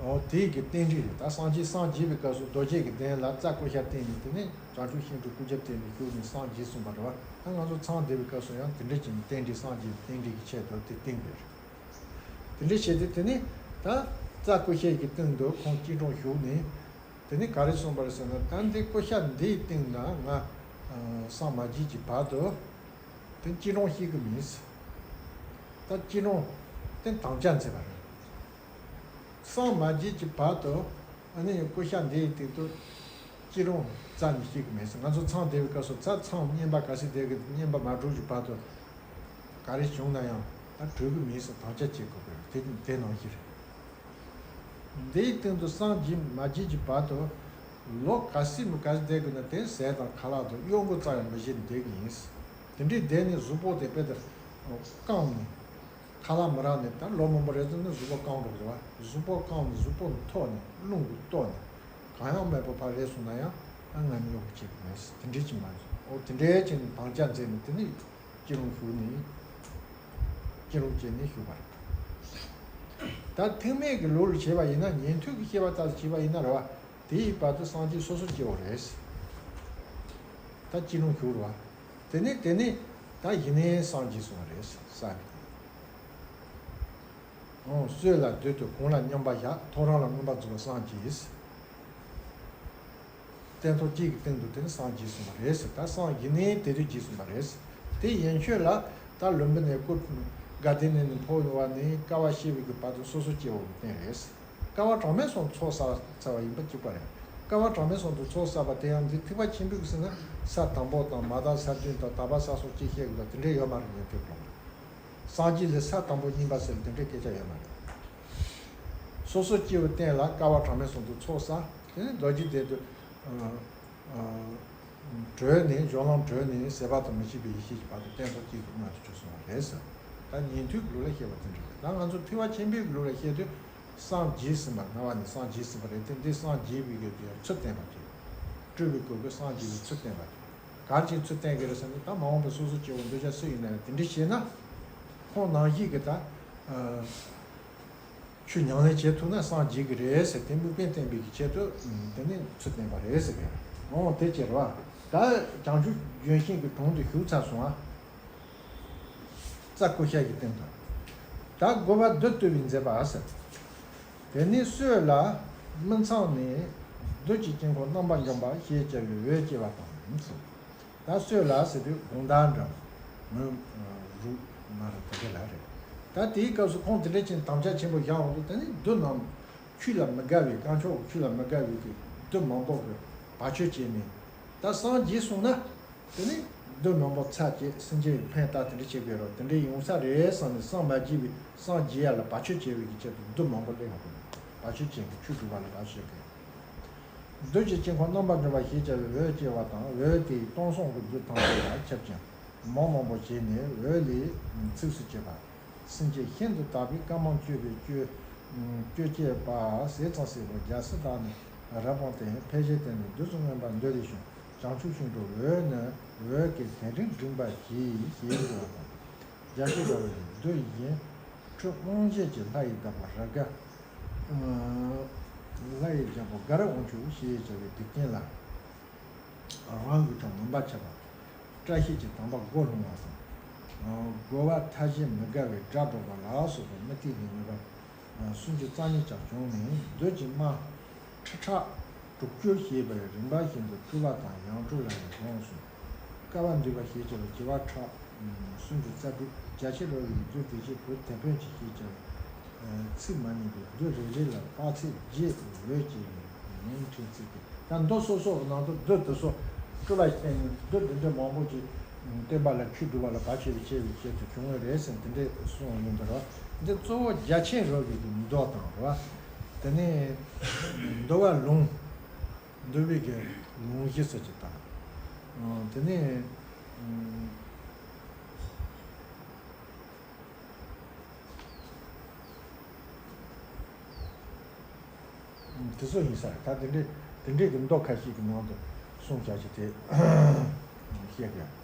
འོ་དེ་གི་རྟེན་འབྲེལ་རེད། ད་སངས་རྒྱས་སངས་རྒྱས་པའི་སྐབས་སུ་རྡོ་རྗེ་གི་གདན་ལ་རྩྭ་ཀུ་ཤ་བཏིང་ནས། དེ་ནས་བྱང་ཆུབ་ཤིང་དྲུང་སྐུ་རྒྱབ་བསྟན་ནས་བཞུགས་ནས་སངས་རྒྱས་གསུངས་པ་རེད་བ། ད་ང་ཚོ་ཚང་བསྡད་པའི་སྐབས་སུ་ཡང་དེ་འདྲ་བྱས་ནས་རྟེན་འབྲེལ། སངས་རྒྱས་པའི་རྟེན་འབྲེལ་གྱི་ཆེད་དུ་དེ་བཏིང་དགོས་རེད། དེ་འདྲ་བྱས་ཏེ་དེ་ནས་ད་རྩྭ་ཀུ་ཤ་གི་སྟེང་དུ་ཁོང་སྐྱིལ་ཀྲུང་བཞུགས་ནས། དེ་ནས་ག་རེ་གསུངས་པ་རེད་ཟེར་ན། ད་འདི་ཀུ་ཤ་འདིའི་སྟེང་ན་ང་སངས་མ་རྒྱས་ཀྱི་བར་དུ་དེ་སྐྱིལ་ཀྲུང་བཞུགས་ཀྱི་མིན། ད་སྐྱིལ་ཀྲུང་དེ་དམ་བཅའ་མཛད་པ་རེད། སངས་མ་རྒྱས་ཀྱི་བར་དུ། ཨ་ནི་ཀུ་ཤ་འདིའི་སྟེང་དུ་སྐྱིལ་ཀྲུང་རྩ་ནས་བཞུགས་ཀྱི་མེད་ཟེར། ང་ཚོ་ཚང་བསྡད་པའི་སྐབས་སུ། ཚ་ཚང་བསྙེན་པ་ག་ཚོད་བསྡད་ཀྱི། བསྙེན་པ་མ་གྲུབ་ཀྱི་བར་དུ་ག་རེ་བྱུང་ན་ཡང་ད་གྲོལ་གྱི་མེད་ཟེར་དམ་བཅའ་བྱེད་དགོས་པ་རེད། དེ་དེ་ནང་བཞིན་རེད། འདིའི་སྟེང་དུ་སངས་རྒྱས་མ་རྒྱས་ཀྱི་བར་དུ་ལོ་ག་ཚོད་མི་ག་ཚོད་བསྡད་དགོས་ན། དེ་ཟས་དང་ཁ་ལག་དང་གཡོག་མགོ་རྩ་ཡང་མི་བཞེས་ནས་བསྡད་ཀྱི་ཡིན། དེ་འདྲའི་བསྡད་ནས་གཟུགས་པོ་དེ་དཔེ་ལྟར་བཀང་ནས། ཁ་ལག་མི་རག་ནས། ད་ལོ་མང་པོ་རེ་ཟིན་ན་གཟུགས་པོ་སྐམ་འགྲོ་གི་རེད་བ། གཟུགས་པོ་སྐམ་ནས་གཟུགས་པོ་འཐོར་ནས་རླུང་གིས་གཏོར་ནས། གང་ཡང་མེད་པ་ཕར་རེད་སོང་ན་ཡང་། ཨ། ང་ནི་གཡོག་པོ་བྱེད་ཀྱི་མེད་ཟེར། དེ་འདྲའི་ཅིག་མ་རེད། འོ་དེ་འདྲའི་ཅིག་དམ་བཅའ་མཛད་ནས། དེ་ནས་སྐྱིལ་ཀྲུང་བཞུགས་ནས། སྐྱིལ་ཀྲུང་བྱས་ནས་བཞུགས་པ་རེད། ད་ཐེག་དམན་གྱི་ལུགས་ལ་བྱས་པ་ཡིན་ན། ཉན་ཐོས་ཀྱི་བཤད་པ་ལྟར་བྱས་པ་ཡིན་ན་རེད་བ། དེའི་བར་དུ་སངས་རྒྱས་སོ་སོ་སྐྱེ་བོ་རེད། ད་སྐྱིལ་ཀྲུང་བཞུགས་རེད་བ། དེ་ནས་དེ་ནས་ད་གཞི་ནས་སངས་རྒྱས་སོང་བ་རེད་ཟེར། ཨོ། སྲོད་ལ་བདུད་དང་གུང་ལ་མཉམ་པར་བཞག། ཐོ་རངས་ལ་མངོན་པར་རྫོགས་པར་སངས་རྒྱས། སྟན་ཐོག་གཅིག་གི་སྟེང་དུ་དེ་ནས་སངས་རྒྱས་སོང་བ་རེད་ཟེར། ད་སངས་རྒྱས་ནས་དེ་དུས་རྒྱས་སོང་བ་རེད་ཟེར། དེ་ཡན་ཆོད་ལ་ད་ལུམ་བི་ནི་སྐུ་དགའ་ལྡན་ནས་ནི་འཕོ་བ་ནས་དཀའ་བ་སྤྱད་པའི་གི་བར་དུ་སོ་སོ་སྐྱེ་བོ་གི་རྟེན་རེད་ཟེར། བསྐལ་པ་གྲངས་མེད་གསུམ་ཚོགས་བསགས་བསགས་པ་ཡིན་པ་གཅིག་པ་རེད། བསྐལ་པ་གྲངས་མེད་གསུམ་དུ་ཚོགས་བསགས་པ་དེ་ཡང་འདི་ཐེག་པ་ཆེན་པོའི་གི་ཟེར་ན། ས་དང་པོ་དང་མ་དག་ས་བདུན་དང་དག་པ་ས་གསུམ་ཅེས་བཤད་དགོས་པ་དེ་འདྲ་ཡོད་མ་རེད། ཉན་ཐོས་ཀྱི་ལུགས་ལ། སངས་རྒྱས་ལ་ས་དང་པོ་གཉིས་པ་ཟེར་དེ་འདྲའི་སྐད་ཆ་ཡོད་མ་རེད། སོ་སོ་སྐྱེ་བོའི་རྟེན་ལ་བསྐལ་པ་གྲངས་མེད་གསུམ་དུ་ཚོགས་བསགས། དེ་ནས་རྡོ་རྗེ་གདན་དུ། ཨ། ཨ། གྲོལ་ནས། སྦྱོར་ལམ་གྲོལ་ནས་ཟད་པ་དང་མི་ཤིགས་པའི་ཡེ་ཤེས་ཀྱི་བར་དུ་སྟན་ཐོག་གཅིག་ཏུ་མངོན་དུ་གྱུར་སོང་བ་རེད་ཟེར། ད་ཉན་ཐོས་ཀྱི་ལུགས་ལ་བཤད་པ་དེ་འདྲ་རེད། ད་ང་ཚོ་ཐེག་པ་ཆེན་པོའི་ལུགས་ལ་བཤད་དུས་སངས་རྒྱས་ཟིན་པ། སྔ་བ་ནས་སངས་རྒྱས་ཟིན་པ་རེད་དེ། འདི་སངས་རྒྱས་པའི་གི་དེ་ཚུལ་བསྟན་པ་རེད། སྤྲུལ་པའི་སྐུ་གིས་སངས་རྒྱས་པའི་ཚུལ་བསྟན་པ་རེད། ག་རེ་བྱས་ཚུལ་བསྟན་གྱི་རེད་ཟེར་ན། ད་མ་འོངས་པའི་སོ་སོ་སྐྱེ་བོ་འདུལ་བྱ་སུ་ཡིན་ན་ཡང་དེ་འདྲ་བྱས་ན། ཁོང་ནང་བཞིན་གྱི་ད། ཨ། ཆོས་ཉམས་ལེན་བྱེད་ཐུབ་ན་སངས་རྒྱས་ཀྱི་རེད་ཟེར། དེ་དམིགས་འབེན་བསྟན་པའི་གི་ཆེད་དུ། ཨ། དེ་ནས་ཚུལ་བསྟན་པ་རེད་ཟེར་གི། འོ་དེ་ཅི་རེད་བ། ད་བྱང་ཆུབ་ལྗོན་ཤིང་གི་དྲུང་དུ་བཞུགས་ཚར་སོང་ཨ། རྩྭ་ཀུ་ཤ་གི་སྟེང་དུ། ད་དགོས་པ་བདུད་བཏུལ་བའི་མཛད་པ་ཟེར། དེ་ནས་སྲོད་ལ་མི་ཚངས་ནས། བདུད་ཀྱི་དཀྱིལ་འཁོར་རྣམ་པར་འཇོམས་པ་ཞེས་བྱ་བའི་འོད་བཀྱེ་བ་དང་ཟེར། ད་སྲོད་ལ་ཟེར་དུས་དགོང་དག་འདྲ། མོན། རུ། མ་ར་དེ་ག་ལ་རེད། ད་དེའི་སྐབས་སུ་ཁོང་དེ་འདྲ་ཅན་དམ་བཅའ་ཆེན་པོ་བཞག་འོང་དུས། དེ་ནི་བདུད་རྣམས་ཆོས་ལ་མི་དགའ་བའི། དཀོན་མཆོག་ཆོས་ལ་མི་དགའ་བའི་གི་བདུད་མང་པོ་གིས་བར་ཆད་བྱས་ནས། ད་སངས་རྒྱས་སོང་ན། དེ་ནི་བདུད་མང་པོ་ཚར་བཅད། སེམས་ཅན་ལ་ཕན་བཏགས་དེ་འདྲ་བྱེད་དགོས་རེད། དེ་འདྲ་ཡོང་ས་རེད་བསམ་ནས། སངས་མ་རྒྱས་པའི། སངས་རྒྱས་ཡ་ལ་བར་ཆད་བྱེད་པའི་གི་ཆེད་དུ་བདུད་མང་པོ་སླེབས་ཡོང་གི་རེད། བར་ཆད་བྱེད་མཁན། ཆོས་སྒྲུབ་པ་ལ་བར་ཆད་བྱེད་མཁན། བདུད་ཀྱི་དཀྱིལ་འཁོར་རྣམ་པར་འཇོམས་པ་ཞེས་བྱ་བའི་འོད་བཀྱེ་བ་དང་། འོད་དེས་སྟོང་གསུམ་གྱི་བདུད་ཐམས་ཅད་ལ་ཁྱབ་ཅིང་། མང་མང་པོ་བྱས་ནས་འོད་ལས་ཚིགས་སུ་བཅད་པ། སེམས་ཅན་ཤིན་ཏུ་དག་པའི་བཀའ་མང་སྤྱོད་པའི་སྤྱོད་སྤྱོད་བསྐྱེད་པ། ཟས་གཙང་སྲས་པོ་རྒྱལ་སྲས་དག་ནི་རབ་དབང་སྟེ། ཕལ་ཆེར་དེ་ནི་བདུད་རྩི་མངོན་པར་འདོད་དེ་ཞིང་། བྱང་ཆུབ་ཤིང་དྲུང་འོད་ནི། འོད་ཀྱི་དན་རིམ་བསྒྲེངས་པ་བཞིན་ཞེས་གསུངས་པ་དང་། རྒྱལ་སྲས་དག་ནི་བདུད་གཞན་ཁྲོད་དབང་བྱེད་ཀྱི་ལྷ་ཡི་བདག་པོ་རཱ་ག་ལྷ་ཡི་རྒྱལ་པོ་དགའ་རབ་དབང་ཕྱུག་ཞེས་བྱ་བའི་སྡིག་ཅན་ལ། རང་གི་ཕྲག་མུན་པ་ཁྱབ་པ། བཀྲ་ཤིས་ཀྱི་དམ་པ་མགོ་ལྷུང་བ་དང་། རྒོལ་བ་མཐའ་བཞི་མི་དགའ་བའི་དགྲ་བཟློག་པ་ལ་སོགས་པ་མུ་སྟེགས་ནས་ནུས་པ་སུམ་ཅུ་རྩ་གཉིས་ཀྱང་བྱུང་ནས། བདུད་ཀྱི་དམག་ཁྲི་ཕྲག་དྲུག་ཅུ་ཞེས་པའི་རིམ་པ་བཞིན་དུ་སྤྲུལ་པ་དང་ཡང་སྤྲུལ་ལ་ཡང་བཟུང་སོ། དཀའ་བ་འདུས་པ་ཞེས་བྱ་བའི་བྱེ་བ་ཕྲག་སུམ་ཅུ་རྩ་དྲུག་རྒྱ་ཆེར་རོལ་བའི་བདུད་སྡིག་ཅན་བུ་དེད་དཔོན་གྱི་ཞེས་བྱ་བའི་ཚིག་མ་ཉན་པའི་བདུད་རེ་རེ་ལ་དཔག་ཚད་བརྒྱད་དེ་འོད་ཀྱི་ལུང་ཕྲན་ཚིག་སྟེ། ད་མདོ་སོ་སོ་གི་ནང་དུ་བདུད་དེ་ཚོ་སྤྲུལ་པ་བྱས་ནས། བདུད་འདི་འདྲ་མང་པོ་ཅིག་བསྟན་པ་ལ་ཆོས་སྒྲུབ་པ་ལ་བར་ཆད་བྱས་པའི་ཆེད་དུ་བྱུང་བ་རེད་ཟེར་དེ་འདྲས་གསུངས་ཡོང་གི་རེད་བ། འདི་གཙོ་བོ་རྒྱ་ཆེར་རོལ་བའི་གི་མདོ་དང་རེད་བ། དེ་ནས་འདུལ་བ་ལུང་། འདུལ་བའི་གི་ལུང་བཞི་ཟེར་གྱི་དང་། དེ་ནས། དེ་ཚོ་ཡིན་ས་རེད། ད་དེ་འདྲའི་དེ་འདྲའི་གི་མདོ་ཁ་ཤས་ཀྱི་ནང་དུ་གསུངས་བཞག་ཅིག་དེ་བཤད་དགོས།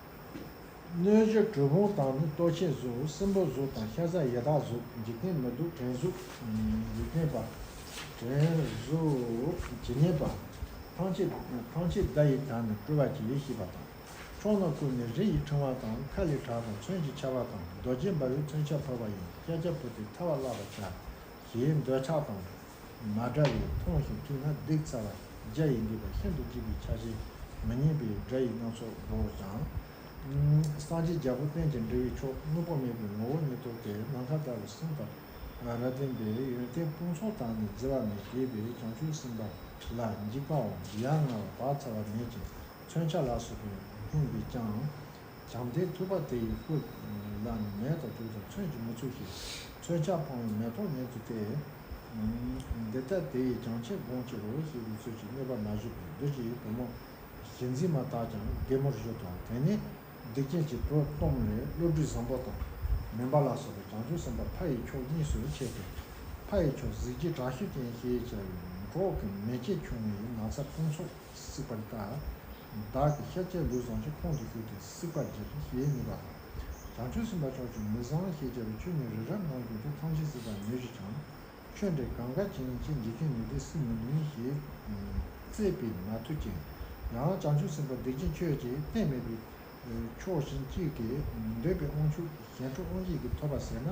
གནོད་གཞི་གྲུལ་བུམ་དང་ནི་ལྟོ་ཆས་གཟུགས། སྲིན་པོ་གཟུགས་དང་ཤ་ཟ་ཡི་དྭགས་གཟུགས། འཇིག་རྟེན་མི་སྡུག་བྲན་གཟུགས། འཇིག་རྟེན་པ། བྲན་གཟུགས་ཇི་སྙེད་པ། ཐམས་ཅད་ཐམས་ཅད་བརྡ་ཡི་བྲག་ནས་སྤྲུལ་པ་གྱིས་ཞེས་པ་དང་། ཕྱོགས་རྣམས་ཀུན་ནས་རི་ཡི་ཕྲེང་བ་དང་། མཁའ་ལས་བྲག་དང་མཚོན་གྱི་ཆར་པ་དང་། རྡོ་རྗེ་འབར་བའི་མཚོན་ཆ་ཕབ་པ་ཡིས། ཀྱ་ཀྱ་བུ་དེ་ཐལ་བར་བརླག་པར་བྱ། ཞེས་འདོད་ཆགས་དང་མ་བྲལ་བས་མཐོང་ཞིང་ཐོས་ན་སྡིག་ཚ་བ་བརྒྱ་ཡིས་འདས་པ་ཤིན་ཏུ་གཅེས་པའི་ཆ་ཤས་མི་སྙན་པའི་སྒྲ་ཡི་སྣ་ཚོགས་སྒྲོགས་ཀྱང་། སངས་རྒྱས་རྒྱལ་པོ་བསྟན་ཅིང་འགྲོ་བའི་མཆོག་དངོས་པོ་མེད་པའི་ངོ་བོ་ཉིད་རྟོགས་ཏེ། ནམ་མཁའ་ལྟ་བུར་སེམས་དཔའ་རབ་བརྟན་པའི་ཡོན་ཏན་དཔུང་ཚོགས་དང་ནི་བརྩེ་བ་མེད་བཞད་པའི་བྱང་ཆུབ་སེམས་དཔའ་ལ་འཇིགས་པའམ་ཡ་ང་བ་བག་ཚ་བ་མེད་ཅིང་། མཚོན་ཆ་ལ་སོགས་པའི་སྨན་པས་ཀྱང་། བྱམས་ལྡན་ཐུབ་པ་དེ་ཡི་སྐུ་ལ་ནི་མེ་དང་དུག་དང་མཚོན་གྱིས་མི་ཚུགས་ཤིང་། མཚོན་ཆ་འཕང་བའི་མེ་ཏོག་ཉིད་དུ་སྟེ། འདི་ལྟ་དེ་ཡི་བྱང་ཆེན་དགོངས་ཕྱིར་རོ་ཞེས་པའི་ཚུལ་གྱིས་གནོད་པ་མ་བྱུང་བར་བདུད་ཀྱི་བུ་མོ་བཞི་འཛིན་མ་དག་ཀྱང་བདེ་མོར་བཞུགས་དང་། དེ་ནས་སྡིག་ཅན་གྱི་བུ་སྟོབས་ལས་བློ་གྲོས་བཟང་པོ་དང་མུན་པ་ལ་སོགས་པའི་བྱང་ཆུབ་སེམས་དཔའ་ཕ་ཡི་མཆོག་གཉིས་སུ་མཆེད་དེ། ཕ་ཡི་མཆོག་གཟི་བརྗིད་དྲག་ཤུལ་ཅན་ཞེས་བྱ་བའི་གྲོགས་ཀྱི་མེ་ལྕེ་ཁྱུང་བའི་ན་བཟའ་དཔུང་ཚོགས་གཟིགས་པར་ལྟ། བདག་གི་ཤཱཀྱ་ལུས་བཟང་ཞིང་ཁོང་དུ་ཞུགས་ཏེ་གཟིགས་པར་བགྱི་ཞེས་དམིགས་པ་དང་། བྱང་ཆུབ་སེམས་དཔའ་མཆོག་གི་མི་བཟང་ཞེས་བྱ་བའི་ཆོས་ཉིད་རི་རབ་རྣམས་ཀྱི་དེ་ཐམས་ཅད་གཟིགས་པར་མོས་ཤིག་ཀྱང་། ཁྱོད་འདྲའི་གང་ག་ཅན་ཅིག་འཇིག་རྟེན་ནི་འདི་སྲིད་མི་ནུས་ཞེས་བརྩད་པས་མ་ཐུབ་ཅིང་། ཡང་བྱང་ཆུབ་སེམས་དཔའ་སྡིག་ཅན་ཁྱོད་ཀྱིས་གཏན་མེད་པའི་ཕྱོགས་ཤིང་གཅིག་གིས་འདོད་པའི་དབང་ཕྱུག་གཞན་ཕྲུག་དབང་ཤེས་ཀྱིས་ཐོབ་པ་ཟེར་ན།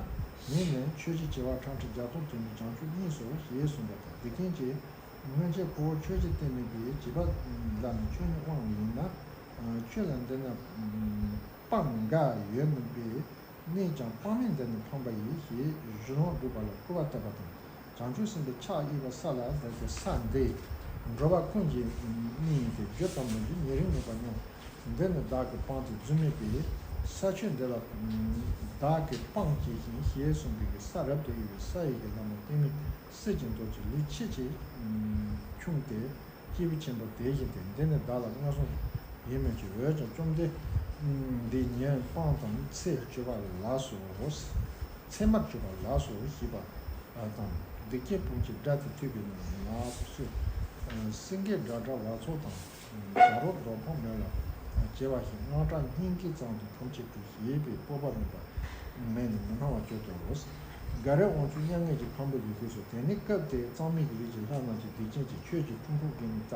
ངས་ནི་ཆོས་ཀྱི་བྱེ་བ་ཁྲག་ཁྲིག་བརྒྱ་སྟོང་དོན་གྱི་བྱང་ཆུབ་གཉིས་སོ་ཞེས་གསུངས་པ་དང་། སྡིག་ཅན་གྱིས། སྔོན་ཆད་ཁོ་བོ་ཆོས་ཀྱི་གཏན་མེད་པའི་བྱིས་པ་ལ་ནི་ཆོས་ནི་དབང་བ་ཡིན་ན། ཆོས་ལ་འདི་ན་སྤང་འགའ་ཡོད་མིན་པས། གནས་ཀྱང་སྤང་མིན་འདི་ནི་ཕངས་པ་ཡིན་ཞེས་གཞི་ལམ་བསྒྲུབ་པ་ལ་སྐུར་བ་བཏབ་པ་དང་། བྱང་ཆུབ་སེམས་དཔའི་ཕྱག་གཡས་པ་ས་ལ་བསྡད་དེ། ས་འདི་འགྲོ་བ་ཀུན་གྱི་གནས་ཡིན་ཏེ། རྒྱུ་དང་མི་རྒྱུ་ཉེ་རིང་མེད་པར་སྙམ། འདི་ནི་བདག་གིས་སྤངས་ཏེ་རྫུན་མེད་པས། ས་ཆོས་འདི་ལ་བདག་གིས་སྤང་བྱས་ཤིང་ཞེས་གསུངས་པའི་ས་རབ་ཏུ་དབྱེ་བའི་ས་ཡི་གི་ལྷ་མོ་སྟོན་མི་སྲིད་ཀྱི་མདོག་ཅན་ལུས་ཕྱེད་ཀྱིས་ཕྱུང་སྟེ། སྐྱེས་བུ་ཆེན་པོ་དེ་བཞིན་ཏེ། འདི་ནི་བདག་ལ་མངོན་སུམ་ཡིད་མི་ཆེས། འོན་ཀྱང་བཅོམ་ལྡན་འདས་ཉིད་སྤངས་དང་ཚེ་གཅོད་པ་ལགས་སོ། ཚད་མར་གཅོད་པ་ལགས་སོ་ཞེས་པ་དང་། སྡིག་ཅན་དཔུང་གི་དགྲ་དེ་ཐུལ་བའི་ནང་ལ་སོ། སེང་གེ་སྒྲ་སྒྲ་བ་ཚོགས་དང་། བྱ་རོག་གདོང་ཕང་མོད་ལ་བྱེད་པ་བཞིན། དངངས་སྐྲག་སྙིང་གའི་གཙང་དུ་ཐམས་ཅད་བཀྲུས། ཞེས་པའི་སྤོབས་པ་མེད་པ་མེད་ནས་མི་སྣང་བར་གྱུར་ཏོ། དགའ་རབ་དབང་ཕྱུག་མྱ་ངན་གྱིས་ཕམ་པའི་ལུས་ཀྱིས་སོ། དེ་ནས་སྐབས་དེར་གཙང་མའི་རིགས་ཀྱི་ལྷ་རྣམས་ཀྱིས་སྡིག་ཅན་གྱིས་ཁྱོད་ཀྱི་ཕྲུ་གུ་གི་ནི་ད་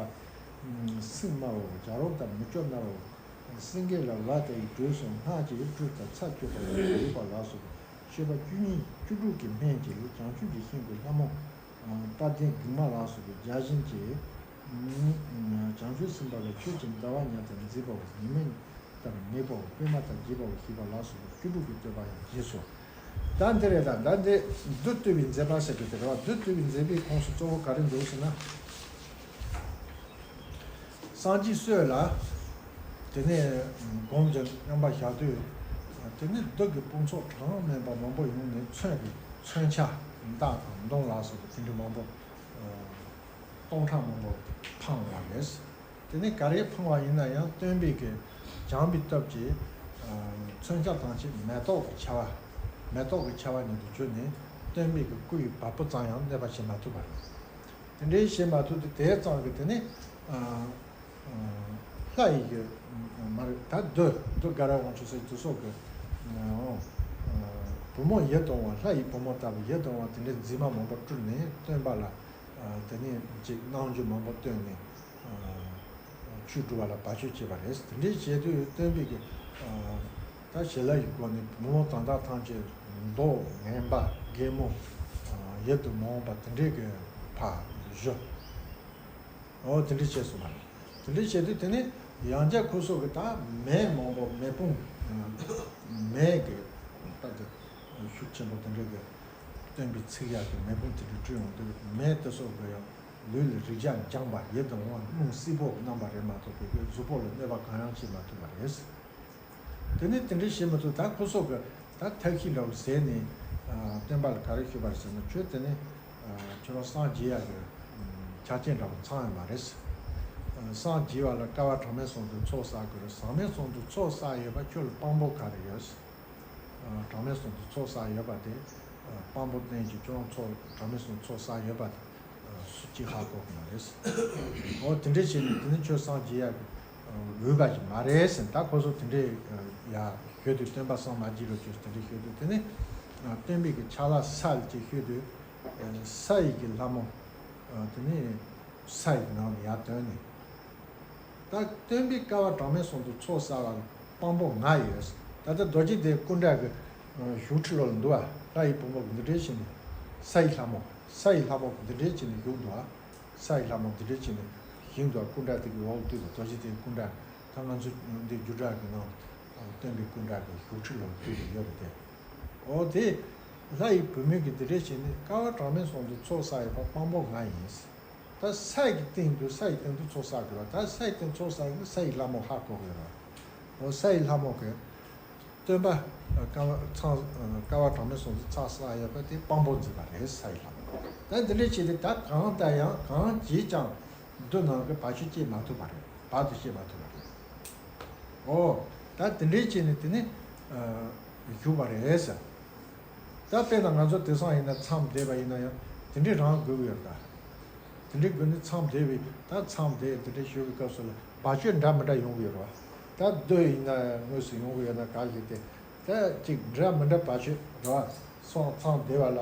སྲིང་དམར་བོ། བྱ་རོག་དང་མི་སྐྱོ་ནར་བོ། སེང་གེ་ལ་ལ་དེ་ཡི་དྲོད་སོགས་སྔགས་ཀྱིས་བཀྲུས་དང་ཚར་གཅོད་པ་ཡིན་པ་ལགས་སོ། མཆོད་པ་བཅུ་གཉིས་བཅུ་དྲུག་གི་སྨན་གྱིས་བྱང་ཆུབ་ཀྱི་ཤིང་གི་ལྷ་མོ། རྟ་གདན་སྒིག་མ་ལ་སོགས་པའི་བརྒྱ་བྱིན་གྱིས། བྱང་ཆུབ་སེམས་དཔའ་ལ་ཁྱོད་ཀྱིས་ཟླ་བ་ཉ་ལྟར་མཛེས་པའོ། ཉི་མ་ལྟར་ངེས་པའོ། པད་མ་ལྟར་རྒྱས་པའོ་ཞེས་པ་ལ་སོགས་པ་བཅུ་དྲུག་གི་བསྟོད་པ་ཡང་བགྱིས་སོ། ད་འདི་རེད། ད་ད་འདི་བདུད་བཏུལ་བའི་མཛད་པ་ཟེར་གྱི་དེ་རེད་བ། བདུད་བཏུལ་བའི་མཛད་པའི་ཁོངས་སུ་གཙོ་བོ་ག་རེ་འདུག་ཟེར་ན། སངས་རྒྱས་སྲས་ལ། དེ་ནས་སྒོམ་གྱི་མཉམ་པར་བཞག་དུས། དེ་ནས་བདུད་ཀྱི་དཔུང་ཚོགས་གྲངས་མེད་པ་མང་པོ་ཡོང་ནས་མཚོན་གྱི་མཚོན་ཆ་མདའ་དང་མདུང་ལ་སོགས་པ་དེ་འདྲ་མང་པོ་སྟོང་ཕྲག་མང་པོ་འཕངས་པ་རེད། དེ་ནས་ག་རེ་འཕངས་པ་ཡིན་ན་ཡང་སྟོན་པའི་གི་བྱམས་པའི་སྟོབས་ཀྱིས་མཚོན་ཆ་དང་བཅས་མེ་ཏོག་གི་ཆར་བ། མེ་ཏོག་གི་ཆར་བ་ཉིད་དུ་གྱུར་ནས་སྟོན་པའི་གི་སྐུ་ཡི་བ་སྤུ་ཙམ་ཡང་གནོད་པ་བྱེད་མ་ཐུབ་པ་རེད། དེ་འདྲའི་བྱེད་མ་ཐུབ་དུས་དེ་ཙམ་གྱིས་དེ་ནི། ལྷ་ཡི་གི། མ་རེད། ད་བདུད་བདུད་དགའ་རབ་དབང་ཕྱུག་ཟེར་དེ་སོགས་ཀྱི། བུ་མོ་ཡིད་དུ་འོང་བ། ལྷ་ཡི་བུ་མོ་ལྟ་བུ་ཡིད་དུ་འོང་བ་དེ་འདྲའི་མཛེས་མ་མང་པོ་སྤྲུལ་ནས་སྟོན་པ་ལ། དེ་ནས་ཅིག་རྣམ་འགྱུར་མང་པོ་སྟོན་ནས། ཆོས་སྒྲུབ་པ་ལ་བར་ཆད་བྱེད་པ་རེད། དེ་འདྲའི་བྱེད་དུས་སྟོན་པའི་གི། ད་བྱིན་རླབས་ཀྱི་སྒོ་ནས་བུ་མོ་དོན་དག་ཐམས་ཅད་མདོག་ངན་པ་རྒན་མོ། ཡིད་དུ་མ་འོང་པ་དེ་འདྲའི་གི་ཕར་བཞུ། འོ་དེ་འདྲའི་བྱས་སོང་བ་རེད། དེ་འདྲའི་བྱེད་དུས་དེ་ནས་ཡང་བསྐྱར་ཁོ་ཚོ་གི་ད་མེ་མང་པོ་མེ་དཔུང་། མེ་གི་ད་དེ་ཤུགས་ཆེན་པོ་དེ་འདྲའི་གི་སྟོན་པའི་ཚིག་ཡག་གི་མེ་དཔུང་དེ་འདྲ་སྤྲུལ་ཡོང་དུས་མེ་དེ་སོགས་ཀྱིས་ཡང་ལུས་ལ་རེག་བྱ་འཇམ་པ་ཡིད་དུ་འོང་བ་རླུང་བསིལ་པོ་གི་རྣམ་པ་རེད་མ་གཏོགས་པའི་གཟུགས་པོ་ལ་གནོད་པ་གང་ཡང་བྱེད་མ་ཐུབ་པ་རེད། དེ་ནས་དེ་འདྲའི་བྱེད་མ་ཐུབ། ད་ཁོ་ཚོ་གི་ད་ཐབས་ཤེས་འདྲ་བོ་བཟས་ནས་སྟོན་པ་ལ་ག་རེ་ཞུས་པ་རེད་ཟེར་ན། ཁྱོད་དེ་ནས་ཁྱོད་རང་སངས་རྒྱས་ཡག་གི་ཆ་རྐྱེན་འདྲ་བོ་ཚང་ཡོད་མ་རེད། སངས་རྒྱས་པ་ལ་བསྐལ་པ་གྲངས་མེད་གསུམ་དུ་ཚོགས་བསགས་དགོས་རེད། གྲངས་མེད་གསུམ་དུ་ཚོགས་བསགས་ཡོད་པ་ཁྱོད་ལ་དཔང་པོ་ག་རེ་ཡོད། གྲངས་མེད་གསུམ་དུ་ཚོགས་བསགས་ཡོད་པ་དེ། དཔང་པོ་བསྟན་གྱི་ཁྱོད་རང་ཚོགས་གྲངས་མེད་གསུམ་ཚོགས་བསགས་ཡོད་པ་དེ། སུ་གཅིག་ཧ་གོ་གི་མ་རེད། འོ་དེ་འདྲས་བྱས་ནས་དེ་ནི་ཁྱོད་སངས་རྒྱས་ཡག་གི་འོས་པ་ཞིག་མ་རེད་ཟེར། ད་ཁོ་ཚོ་དེ་འདྲས་ཡ་ཤོད་དུས། སྟོན་པ་སངས་མ་རྒྱས་རོགས་ཁྱོད་དེ་འདྲས་ཤོད་དུས་དེ་ནི་སྟོན་པའི་གི་ཕྱག་ལ་ས་ལ་ཅིག་ཤོད་དུས། ས་ཡི་གི་ལྷ་མོ་དེ་ནི་ས་ཡི་ནང་ནས་ཡར་ཐོན་ནས། ད་སྟོན་པའི་བསྐལ་པ་གྲངས་མེད་གསུམ་དུ་ཚོགས་བསགས་པ་ལ་དཔང་པོ་ང་ཡོད། ད་ལྟ་རྡོ་རྗེ་གདན་སྐུ་འདྲ་གི་བཞུགས་ཁྲི་ལོགས་ལ་འདུག་པ། ལྷ་ཡི་བུ་མོ་གི་འདི་འདྲས་བྱས་ནས། ས་ཡི་ལྷ་མོ། ས་ཡི་ལྷ་མོ་གི་འདི་འདྲས་བྱས་ནས་བཞུགས་འདུག་པ། ས་ཡི་ལྷ་མོ་འདི་འདྲས་བྱས་ནས་བཞུགས་འདུག་པ། སྐུ་འདྲ་དེ་གི་འོག་ཏུ་རྡོ་རྗེ་གདན་སྐུ་འདྲ། ད་ང་ཚོ་འདི་རྒྱུ་འབྲས་ཀྱི་ནང་སྟོན་པའི་སྐུ་འདྲ་གི་བཞུགས་ཁྲི་ལོགས་ལ་ཡོད་རེད་དེ། འོ་དེ། ལྷ་ཡི་བུ་མོ་གི་འདི་འདྲས་བྱས་ནས་བསྐལ་པ་གྲངས་མེད་གསུམ་དུ་ཚོགས་བསགས་ཡོད་པ་དཔང་པོ་ང་ཡིན། ད་ས་ཡི་སྟེང་དུ། ས་ཡི་སྟེང་དུ་ཚོགས་བསགས་དགོས་པ། ད་ས་ཡི་སྟེང་ཚོགས་བསགས་ཀྱི་ས་ཡི་ལྷ་མོ་ཧ་གོ་དགོས་རེད། འོ་ས་ཡི་ལྷ་མོ་གིས་སྟོན་པ་བསྐལ་པ་ཚང་། བསྐལ་པ་གྲངས་མེད་གསུམ་དུ་ཚོགས་བསགས་ཡོད་པ་དེ་དཔང་པོ་མཛད་པ་རེད། ས་ཡི་ལྷ་མོ། ད་འདི་འདྲས་བྱས་ཏེ་ད་གང་ལྟར་ཡང་གང་བྱས་ཀྱང་བདུད་ནང་གི་བར་ཆད་བྱེད་མ་ཐུབ་པ་རེད། བར་དུ་བྱེད་མ་ཐུབ་པ་རེད། འོ། ད་དེ་འདྲས་བྱས་ནས་དེ་ནི་བཞུགས་པ་རེད་ཟེར། ད་དཔེར་ན་ང་ཚོ་དེང་སང་ཡིན་ན་མཚམས་བསྡད་པ་ཡིན་ན་ཡང་དེ་འདྲས་རང་དགོས་ཀྱི་ཡོད་ད། དེ་འདྲས་དགོས་ནས་མཚམས་བསྡད་པའི། ད་མཚམས་བསྡད་དེ་འདྲས་བཞུགས་པའི་སྐབས་སུ་ལ་བར་ཆད་འདྲ་མི་འདྲ་ཡོང་གི་ཡོད་རེད་བ། ད་བདུད་ཡིན་ན་དངོས་སུ་ཡོང་གི་ཡོད་ན་ག་ཞིག་དེ། ད་ཅིག་འདྲ་མི་འདྲ་བར་ཆད་རེད་བ། སོང་མཚམས་བསྡད་པ་ལ་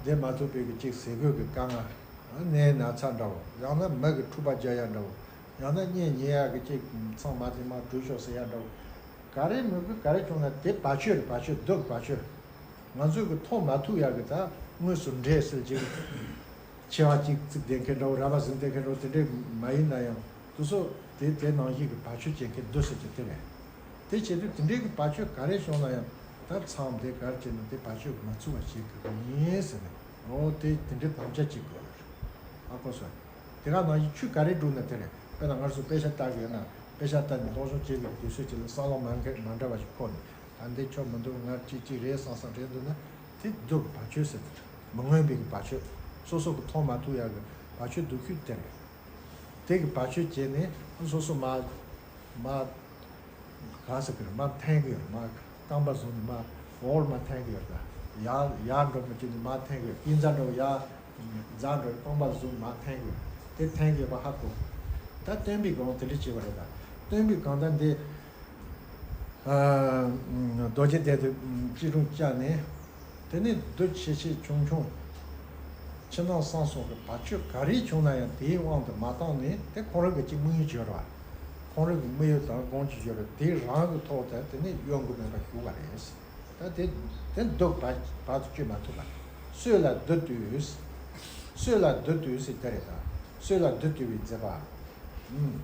བསྡད་མ་ཐུབ་པའི་གི་ཅིག་ཟས་གོས་ཀྱི་དཀའ་ངལ། ནད་ན་ཚ་འདྲ་བོ། ཡང་ན་མི་གི་འཁྲུག་པ་རྒྱག་ཡ་འདྲ་བོ། ཡང་ན་གཉེན་ཉེ་ཡག་གི་ཅིག་མཚམས་མ་བསྡད་མ་བྲོས་ཤོག་ཟེར་ཡ་འདྲ་བོ། ག་རེ་མི་དགོས་ག་རེ་བྱུང་ན་དེ་བར་ཆད་རེད། བར་ཆད། བདུད་ཀྱི་བར་ཆད། ང་ཚོས་གི་མཐོང་མ་ཐུབ་ཡག་གི་ད་དངོས་སུ་འདྲེ་ཟེར་ཅིག་མཆེ་བ་གཅིག་གཙིགས་བསྡད་མཁན་འདྲ་བོ། རལ་པ་ཟིན་བསྡད་མཁན་འདྲ་བོ། དེ་འདྲས་མ་ཡིན་ན་ཡང་དེ་ཚོ་དེ་དེ་ནང་བཞིན་གི་བར་ཆད་བྱེད་མཁན་བདུད་ཟེར་གྱི་དེ་རེད། དེ་བྱེད་དུས་དེ་འདྲས་གི་བར་ཆད་ག་རེ་བྱུང་ན་ཡང་ད་མཚམས་བསྡད། ག་རེ་བྱས་ན་དེ་བར་ཆད་མ་ཚུགས་པ་བྱེད་དགོས་ཀྱི་ཡིན་ཟེར་ནས། འོ་དེ་དེ་འདྲའི་དམ་བཅའ་བྱེད་དགོས་རེད། ཧ་གོ་སོང་། དེ་ག་ནང་བཞིན་ཆོས་ག་རེ་སྒྲུབ་ན་དེ་རེད། དཔེར་ན་ང་ཚོ་དཔེ་ཆ་ལྟ་གི་ཡོད་ན། དཔེ་ཆ་ལྟ་ནས་སློབ་སྦྱོང་བྱེད་དགོས་དུས་ཚོད་ཅིག་ལ་བསམ་བློ་མ་འགལ་མ་འདྲ་བ་ཞིག་འཁོར་ནས། ད་འདི་ཆོག་མི་འདུག་ང་གཅིག་གཅིག་རེད་བསམ་བསམ་རེད་འདུག་ན། དེ་སྡུག་བར་ཆད་ཟེར་དེ་རེད། མི་མངོན་པའི་གི་བར་ཆད། སོ་སོ་གི་མཐོང་མ་ཐུབ་ཡག་གི་བར་ཆད་སྡུག་ཤོས་དེ་རེད། དེ་གི་བར་ཆད་བྱས་ནས་སོ་སོ་མ་མ་ག་ཟེར་གི་རེད། མར་འཐེན་གི་ཡོད་རེད། མར་རྐང་པ་བཟུང་ནས་མར་འོག་ལ་མར་འཐེན་གི་ཡོད་རེད། ད་ཡར་ཡར་འགྲོ་མི་བྱེད་ནས་མར་འཐེན་གི་ཡོད། ཡིན་ཙང་འགྲོ་ཡར་འཛེགས་འགྲོ་རྐང་པ་བཟུང་མར་འཐེན་གི་ཡོད། དེ་འཐེན་གི་ཡོད་པ་ཧ་གོ། ད་སྟོན་པའི་སྒོམ་དེ་འདྲ་བྱས་པ་རེད། ད་སྟོན་པའི་སྒོམ་ད་འདི་རྡོ་རྗེ་གདན་དུ་སྐྱིལ་ཀྲུང་བཅའ་ནས། དེ་ནས་བདུད་ཆེ་ཆེ་ཆུང་ཆུང་། ཕྱི་ནང་གསང་གསུམ་གྱི་བར་ཆད་ག་རེ་བྱུང་ན་ཡང་དེའི་དབང་དུ་མ་བཏང་ནས། དེ་ཁོང་རང་གི་ཅིག་དམིགས་ཡུལ་ཅིག་ཡོད་རེད་བ། ཁོང་རང་གི་དམིགས་ཡུལ་དང་དགོངས་ཀྱི་ཡོད་རེད། དེ་རང་གི་ཐོག་ཏུ་དེ་ནས་གཡོ་འགུལ་མེད་པར་བཞུགས་པ་རེད། ད་དེ་དེ་སྡུག་བར་བར་དུ་གཅོད་མ་ཐུབ་པ། སྲོད་ལ་བདུད་བཏུལ། སྲོད་ལ་བདུད་བཏུལ་ཟེར་དེ་རེད། ད་སྲོད་ལ་བདུད་བཏུལ་བའི་མཛད་པ། ཨུམ།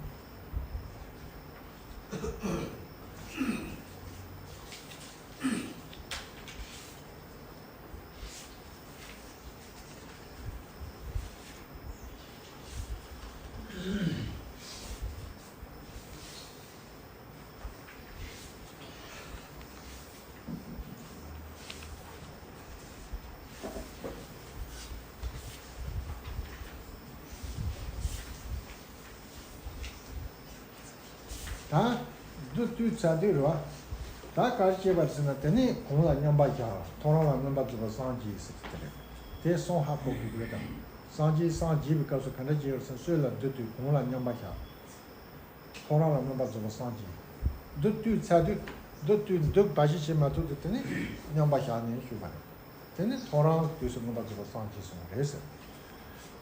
ད་བདུད་བཏུལ་ཚར་དུས་རེད་བ། ད་ག་རེ་བྱེད་པ་ཟེར་ན། དེ་ནས་གང་ལ་མཉམ་པར་བཞག་ཐོ་རངས་ལ་མངོན་པར་རྫོགས་པར་སངས་རྒྱས་ཟེར་དེ་རེད། དེ་གསུམ་ཧ་གོ་དགོས་ཀྱི་རེད་དམ། སངས་རྒྱས། སངས་རྒྱས་པའི་སྐབས་སུ་ག་འདྲ་བྱེད་ཡོད་ཟེར་ན། སྲོད་ལ་བདུད་བཏུལ། གང་ལ་མཉམ་པར་བཞག་ཐོ་རངས་ལ་མངོན་པར་རྫོགས་པར་སངས་རྒྱས། བདུད་བཏུལ་ཚར་དུས། བདུད་བཏུལ། བདུད་འབའ་ཞིག་བྱེད་མ་ཐུབ་དུས། དེ་ནས་མཉམ་པར་བཞག་ནས་བཞུགས་པ་རེད། དེ་ནས་ཐོ་རངས་ཀྱི་དུས་སུ་མངོན་པར་རྫོགས་པར་སངས་རྒྱས་སོང་བ་རེད་ཟེར།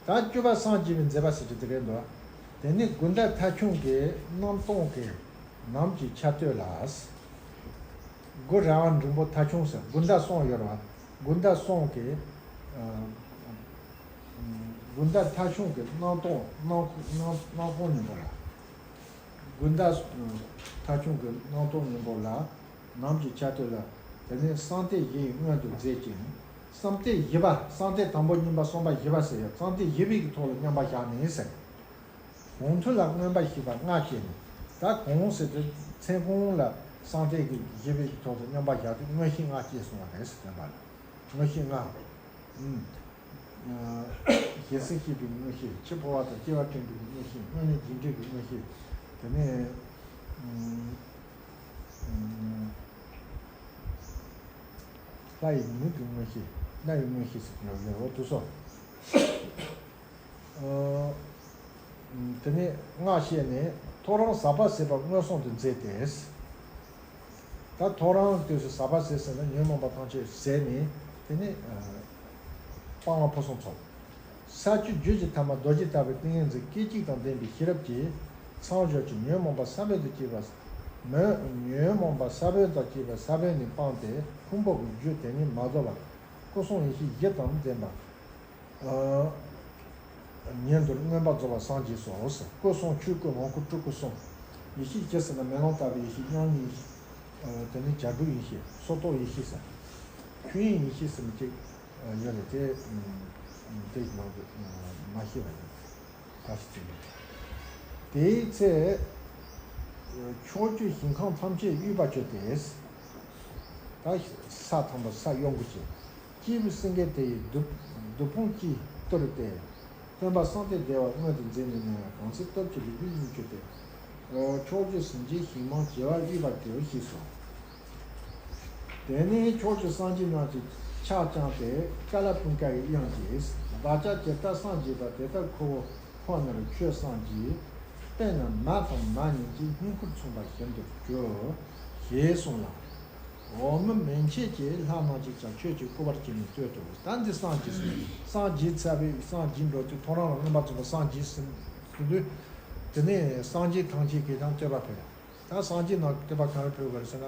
ད་བཅུ་པ་སངས་རྒྱས་པའི་མཛད་པ་ཟེར་གྱི་དེ་རེད་འདུག་དེ་ནས་དགོས་འདོད་མཐའ་ཆུང་གི་རྣམ་སྟོང་གི་ནམ་གྱི་ཆར་སྟོད་ལ། དགུ་ར་བ་འབྲིང་པོ་མཐའ་ཆུང་ཟེར། དགོས་འདོད་གསུམ་ཡོད་རེད་བ། དགོས་འདོད་གསུམ་གྱི། ཨ། དགོས་འདོད་མཐའ་ཆུང་གི་རྣམ་སྟོང་། རྣམ་རྣམ་རྣམ་སྟོང་སྙིང་པོ་ལ། དགོས་འདོད་མཐའ་ཆུང་གི་རྣམ་སྟོང་སྙིང་པོ་ལ། ནམ་གྱི་ཆར་སྟོད་ལ། དེ་ནས་བསམ་གཏན་བཞི་ཡིས་མངོན་དུ་མཛད་ཅིང་། བསམ་གཏན་བཞི་པ། བསམ་གཏན་དང་པོ་གཉིས་པ་གསུམ་པ་བཞི་པ་ཟེར་ཡ། བསམ་གཏན་བཞི་པའི་གི་ཐོག་ལ་མཉམ་པར་བཞག་ནས་ཟེར། གོང་དུ་ལ་མངོན་པར་ཤེས་པ་ལྔ་བསྐྱེད་ནས། ད་གོང་ཟེར་དུས་མཚན་གོང་ལ་བསམ་གཏན་གྱི་བཞི་པའི་གི་ཐོག་ཏུ་མཉམ་པར་བཞག་དུས་མངོན་ཤེས་ལྔ་སྐྱེས་སོང་བ་རེད་ཟེར། བསྟན་པ་ལ་མངོན་ཤེས་ལྔ། ཨུམ། ཨ། ཞེན་སེམས་ཤེས་པའི་མངོན་ཤེས། འཆི་འཕོ་བ་དང་སྐྱེ་བ་དྲན་པའི་མངོན་ཤེས། སྔོན་གནས་རྗེས་དྲན་གྱི་མངོན་ཤེས། དེ་ནས། ཨུམ། ཨུམ། ལྷ་ཡི་མིག་གི་མངོན་ཤེས། ལྷ་ཡི་མངོན་ཤེས་ཟེར་གྱི་ཡོད་རེད། འོ་དེ་ཚོ། ཨ། དེ་ནས་ལྔ་བཤད་ནས་ཐོ་རངས་ཟག་པ་ཟད་པ་མངོན་སུམ་དུ་མཛད་དེ། ད་ཐོ་རངས་དུས་སུ་ཟག་པ་ཟད་ཟེར་ན་ཉོན་མོངས་པ་ཐམས་ཅད་ཟད་ནས། དེ་ནས། ཨ། སྤང་བླང་ཕུན་སུམ་ཚོགས། ས་བཅུ་རྒྱུད་ཀྱི་ཐ་མ་རྡོ་རྗེ་ལྟ་བུའི་ཏིང་ངེ་འཛིན་སྐད་ཅིག་དང་ལྡན་པའི་ཤེས་རབ་ཀྱིས། མཚམས་སྦྱོར་གྱི་ཉོན་མོངས་པ་ས་བོན་དང་བཅས་པ། མོ། ཉོན་མོངས་པ་ས་བོན་དང་བཅས་པ་ས་བོན་ནས་སྤངས་ཏེ། ཕུང་པོ་གི་རྒྱུ་དེ་ཉིད་མ་རྫོགས་པར་སྐུ་གསུམ་ཡེ་ཤེས་བཞི་དང་ལྡན་པ། ཨ། ཉིད་དུ་མངོན་པར་རྫོགས་པར་སངས་རྒྱས་སོ། སྐུ་གསུམ། ཆོས་སྐུ། ལོངས་སྐུ། སྤྲུལ་སྐུ་གསུམ། ཡེ་ཤེས་ཀྱི་ཟེར་ན་མེ་ལོང་ལྟ་བུའི་ཡེ་ཤེས། མྱ་ངན་ཡེ་ཤེས། ཨ། དེ་ནས་བྱ་གྲུབ་ཡེ་ཤེས། སོར་རྟོག་ཡེ་ཤེས་ཟེར། ཆོས་དབྱིངས་ཡེ་ཤེས་ཟེར་མི་གཅིག་ཡོད་རེད། དེ། ཨ། དེ་ནང་དུ། ཨ། མ་ཤེས་པ་ཡིན། ད་ཅི་ཟེར་ན། དེའི་ཚེ་ཕྱོགས་བཅུའི་ཞིང་ཁམས་ཐམས་ཅད་དབུས་པ་བྱས་ཏེ། ད་ས་དང་པོ་ས་གཡོ་འགུལ་བྱེད། སྐྱེས་བུ་སེང་གེ་དེ་ཡི་བདུད། བདུད་དཔུང་གིས་གཏོར་ཏེ། སྟོན་པ་བསམ་གཏན་བདེ་བ་མངོན་དུ་མཛད་ནས་ནི། གང་ཚེ་སྟོབས་ཀྱིས་ལུས་པའི་གཉེན་གྱུར་ཏེ། ཕྱོགས་བཅུའི་ཟིན་བྲིས་ཞིང་མང་བྱེ་བ་དབུས་པ་དེར་གཤེགས་སོ། དེ་ནས་ཕྱོགས་བཅུའི་སངས་རྒྱས་རྣམས་ཀྱིས་ཕྱག་བརྐྱངས་ཏེ། ཀ་ལ་ཀུན་དཀའ་བའི་དབྱངས་ཀྱིས། བདག་ཅག་ཇི་ལྟར་སངས་རྒྱས་པ། དེ་ལྟར་ཁོ་བོ་ཁོ་ནར་ཁྱོད་སངས་རྒྱས། དཔེར་ན་མ་དང་མ་ཉིད་ཀྱི། སྙིང་ཁུར་མཚུངས་པ་བཞིན་དུ་གྱུར། ཞེས་གསུངས་ལ། འོག་མིན་མན་ཆད་ཀྱི་ལྷ་རྣམས་ཀྱིས་ཀྱང་ཁྱོད་ཀྱི་སྐུ་པར་བསྐྱེད་ནས་བསྟོད་དོ། ད་འདི་སངས་རྒྱས་སོང་། སངས་རྒྱས་ཚར་བའི། སངས་རྒྱས་འགྲོ་དུས་ཐོ་རངས་ལ་མངོན་པར་རྫོགས་པ་སངས་རྒྱས་ཟེར་དུས། དེ་ནས་སངས་རྒྱས་ཐམས་ཅད་ཀྱིས་ཀྱང་བསྟོད་པ་ཕུལ། ད་སངས་རྒྱས་རྣམས་ཀྱིས་བསྟོད་པ་ག་རེ་ཕུལ་བ་རེད་ཟེར་ན།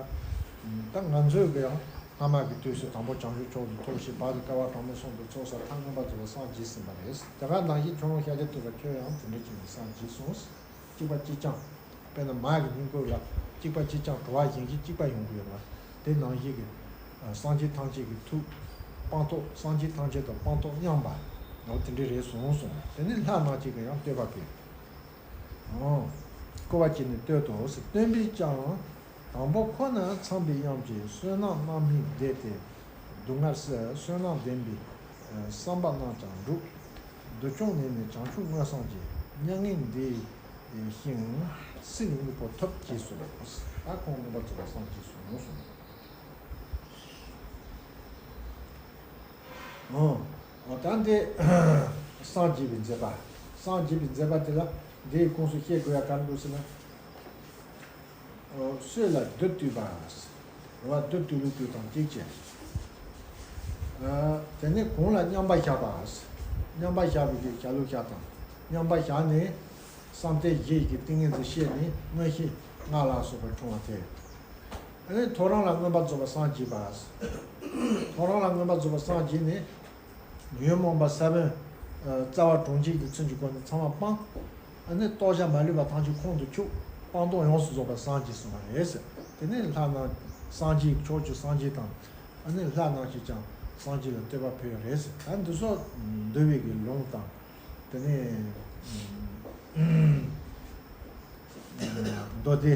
ད་ང་ཚོས་ཀྱང་སྔ་མ་གི་དུས་སུ་དང་པོ་བྱང་ཆུབ་མཆོག་ཏུ་ཐོབ་ཞིང་། བར་དུ་བསྐལ་པ་གྲངས་མེད་གསུམ་དུ་ཚོགས་བསགས། མཐར་མངོན་པར་རྫོགས་པར་སངས་རྒྱས་ཟིན་པ་རེད། དེ་ག་ནང་བཞིན་ཁྱོད་རང་ཤཱཀྱ་ཐུབ་པ་ཁྱོད་ཡང་དེ་འདྲ་བྱས་ནས་སངས་རྒྱས་སོང་། གཅིག་པ་གཅིག་རྐྱང་། དཔེར་ན་མ་གི་སྙིང་པོ་ལ་གཅིག་པ་གཅིག་རྐྱང་། གྲོ་བ་བཞིན་གྱི་གཅིག་པ་ཡོང་གི་ཡོད་པ། དེ་ནང་བཞིན་གྱི། ཨ། སངས་རྒྱས་ཐམས་ཅད་ཀྱི་ཐུགས་སྤངས་རྟོགས། སངས་རྒྱས་ཐམས་ཅད་དང་སྤངས་རྟོགས་མཉམ་པ། འོ་དེ་འདྲ་རེད་སོང་གསུངས། དེ་ནས་ལྷ་རྣམས་ཀྱིས་ཀྱང་བསྟོད་པ་ཕུལ། ཨོ། སྐུ་པར་བསྐྱེད་ནས་བསྟོད་དོ་ཟེར། སྟོན་པས་ཀྱང་། དང་པོ་ཁོ་ན་ཚངས་པའི་དབྱངས་ཀྱིས། བསོད་ནམས་རྣམ་སྨིན་བཟླས་ཏེ་སྡུག་བསྔལ་བསལ། བསོད་ནམས་ལྡན་པའི་བསམ་པ་རྣམས་ཀྱང་འགྲུབ། བདུད་བཅོམ་ནས་ནི་བྱང་ཆུབ་མངོན་སངས་རྒྱས། མྱ་ངན་འདས་ཤིང་སྲིད་ལ་དངོས་པོ་ཐོབ། ཅེས་གསུངས། ད་ཁོང་མངོན་པར་རྫོགས་པར་སངས་རྒྱས་སོང་གསུངས། ཨོ། ཨོ། ད་འདི་སངས་རྒྱས་པའི་མཛད་པ། སངས་རྒྱས་པའི་མཛད་པ་དེ་ལ་འདིའི་ཁོངས་སུ་བཤད་དགོས་ཡ་ག་རེ་འདུག་ཟེར་ན། ཨོ། སྲོད་ལ་བདུད་བཏུལ་བ། རེད་བ། བདུད་བཏུལ་ལུགས་བཏུལ་དང་གཅིག་བྱས། ཨ། དེ་ནས་གོང་ལ་མཉམ་པར་བཞག་པ། མཉམ་པར་བཞག་པའི་གི་བྱ་ལུགས་བཞག་དང་། མཉམ་པར་བཞག་ནས་བསམ་གཏན་བཞི་ཡི་གི་ཏིང་ངེ་འཛིན་བཤད་ནས་མངོན་ཤེས་ལྔ་ལ་སོགས་པ་འཁྲུངས་པ་དེ། ཨ་ནི་ཐོ་རངས་ལ་མངོན་པར་རྫོགས་པར་སངས་རྒྱས་པ། ཐོ་རངས་ལ་མངོན་པར་རྫོགས་པར་སངས་རྒྱས་ནས། ཉོན་མོངས་པ་ས་བོན། ཨ། རྩ་བ་གྲོང་ཁྱེར་གྱི་ཚུལ་གྱི་སྒོ་ནས་ཚང་མ་སྤངས། ཨ་ནི་རྟོགས་བྱ་མ་ལུས་པ་ཐམས་ཅད་ཁོང་དུ་ཆུད། སྤངས་རྟོགས་ཡོངས་སུ་རྫོགས་པར་སངས་རྒྱས་སོང་བ་རེད་ཟེར། དེ་ནས་ལྷ་རྣམས་སངས་རྒྱས། ཕྱོགས་བཅུའི་སངས་རྒྱས་དང་། ཨ་ནི་ལྷ་རྣམས་ཀྱིས་ཀྱང་སངས་རྒྱས་ལ་བསྟོད་པ་ཕུལ་བ་རེད་ཟེར། ད་འདི་ཚོ་འདུལ་བའི་གི་ལུང་དང་། དེ་ནས། མདོ་སྡེ་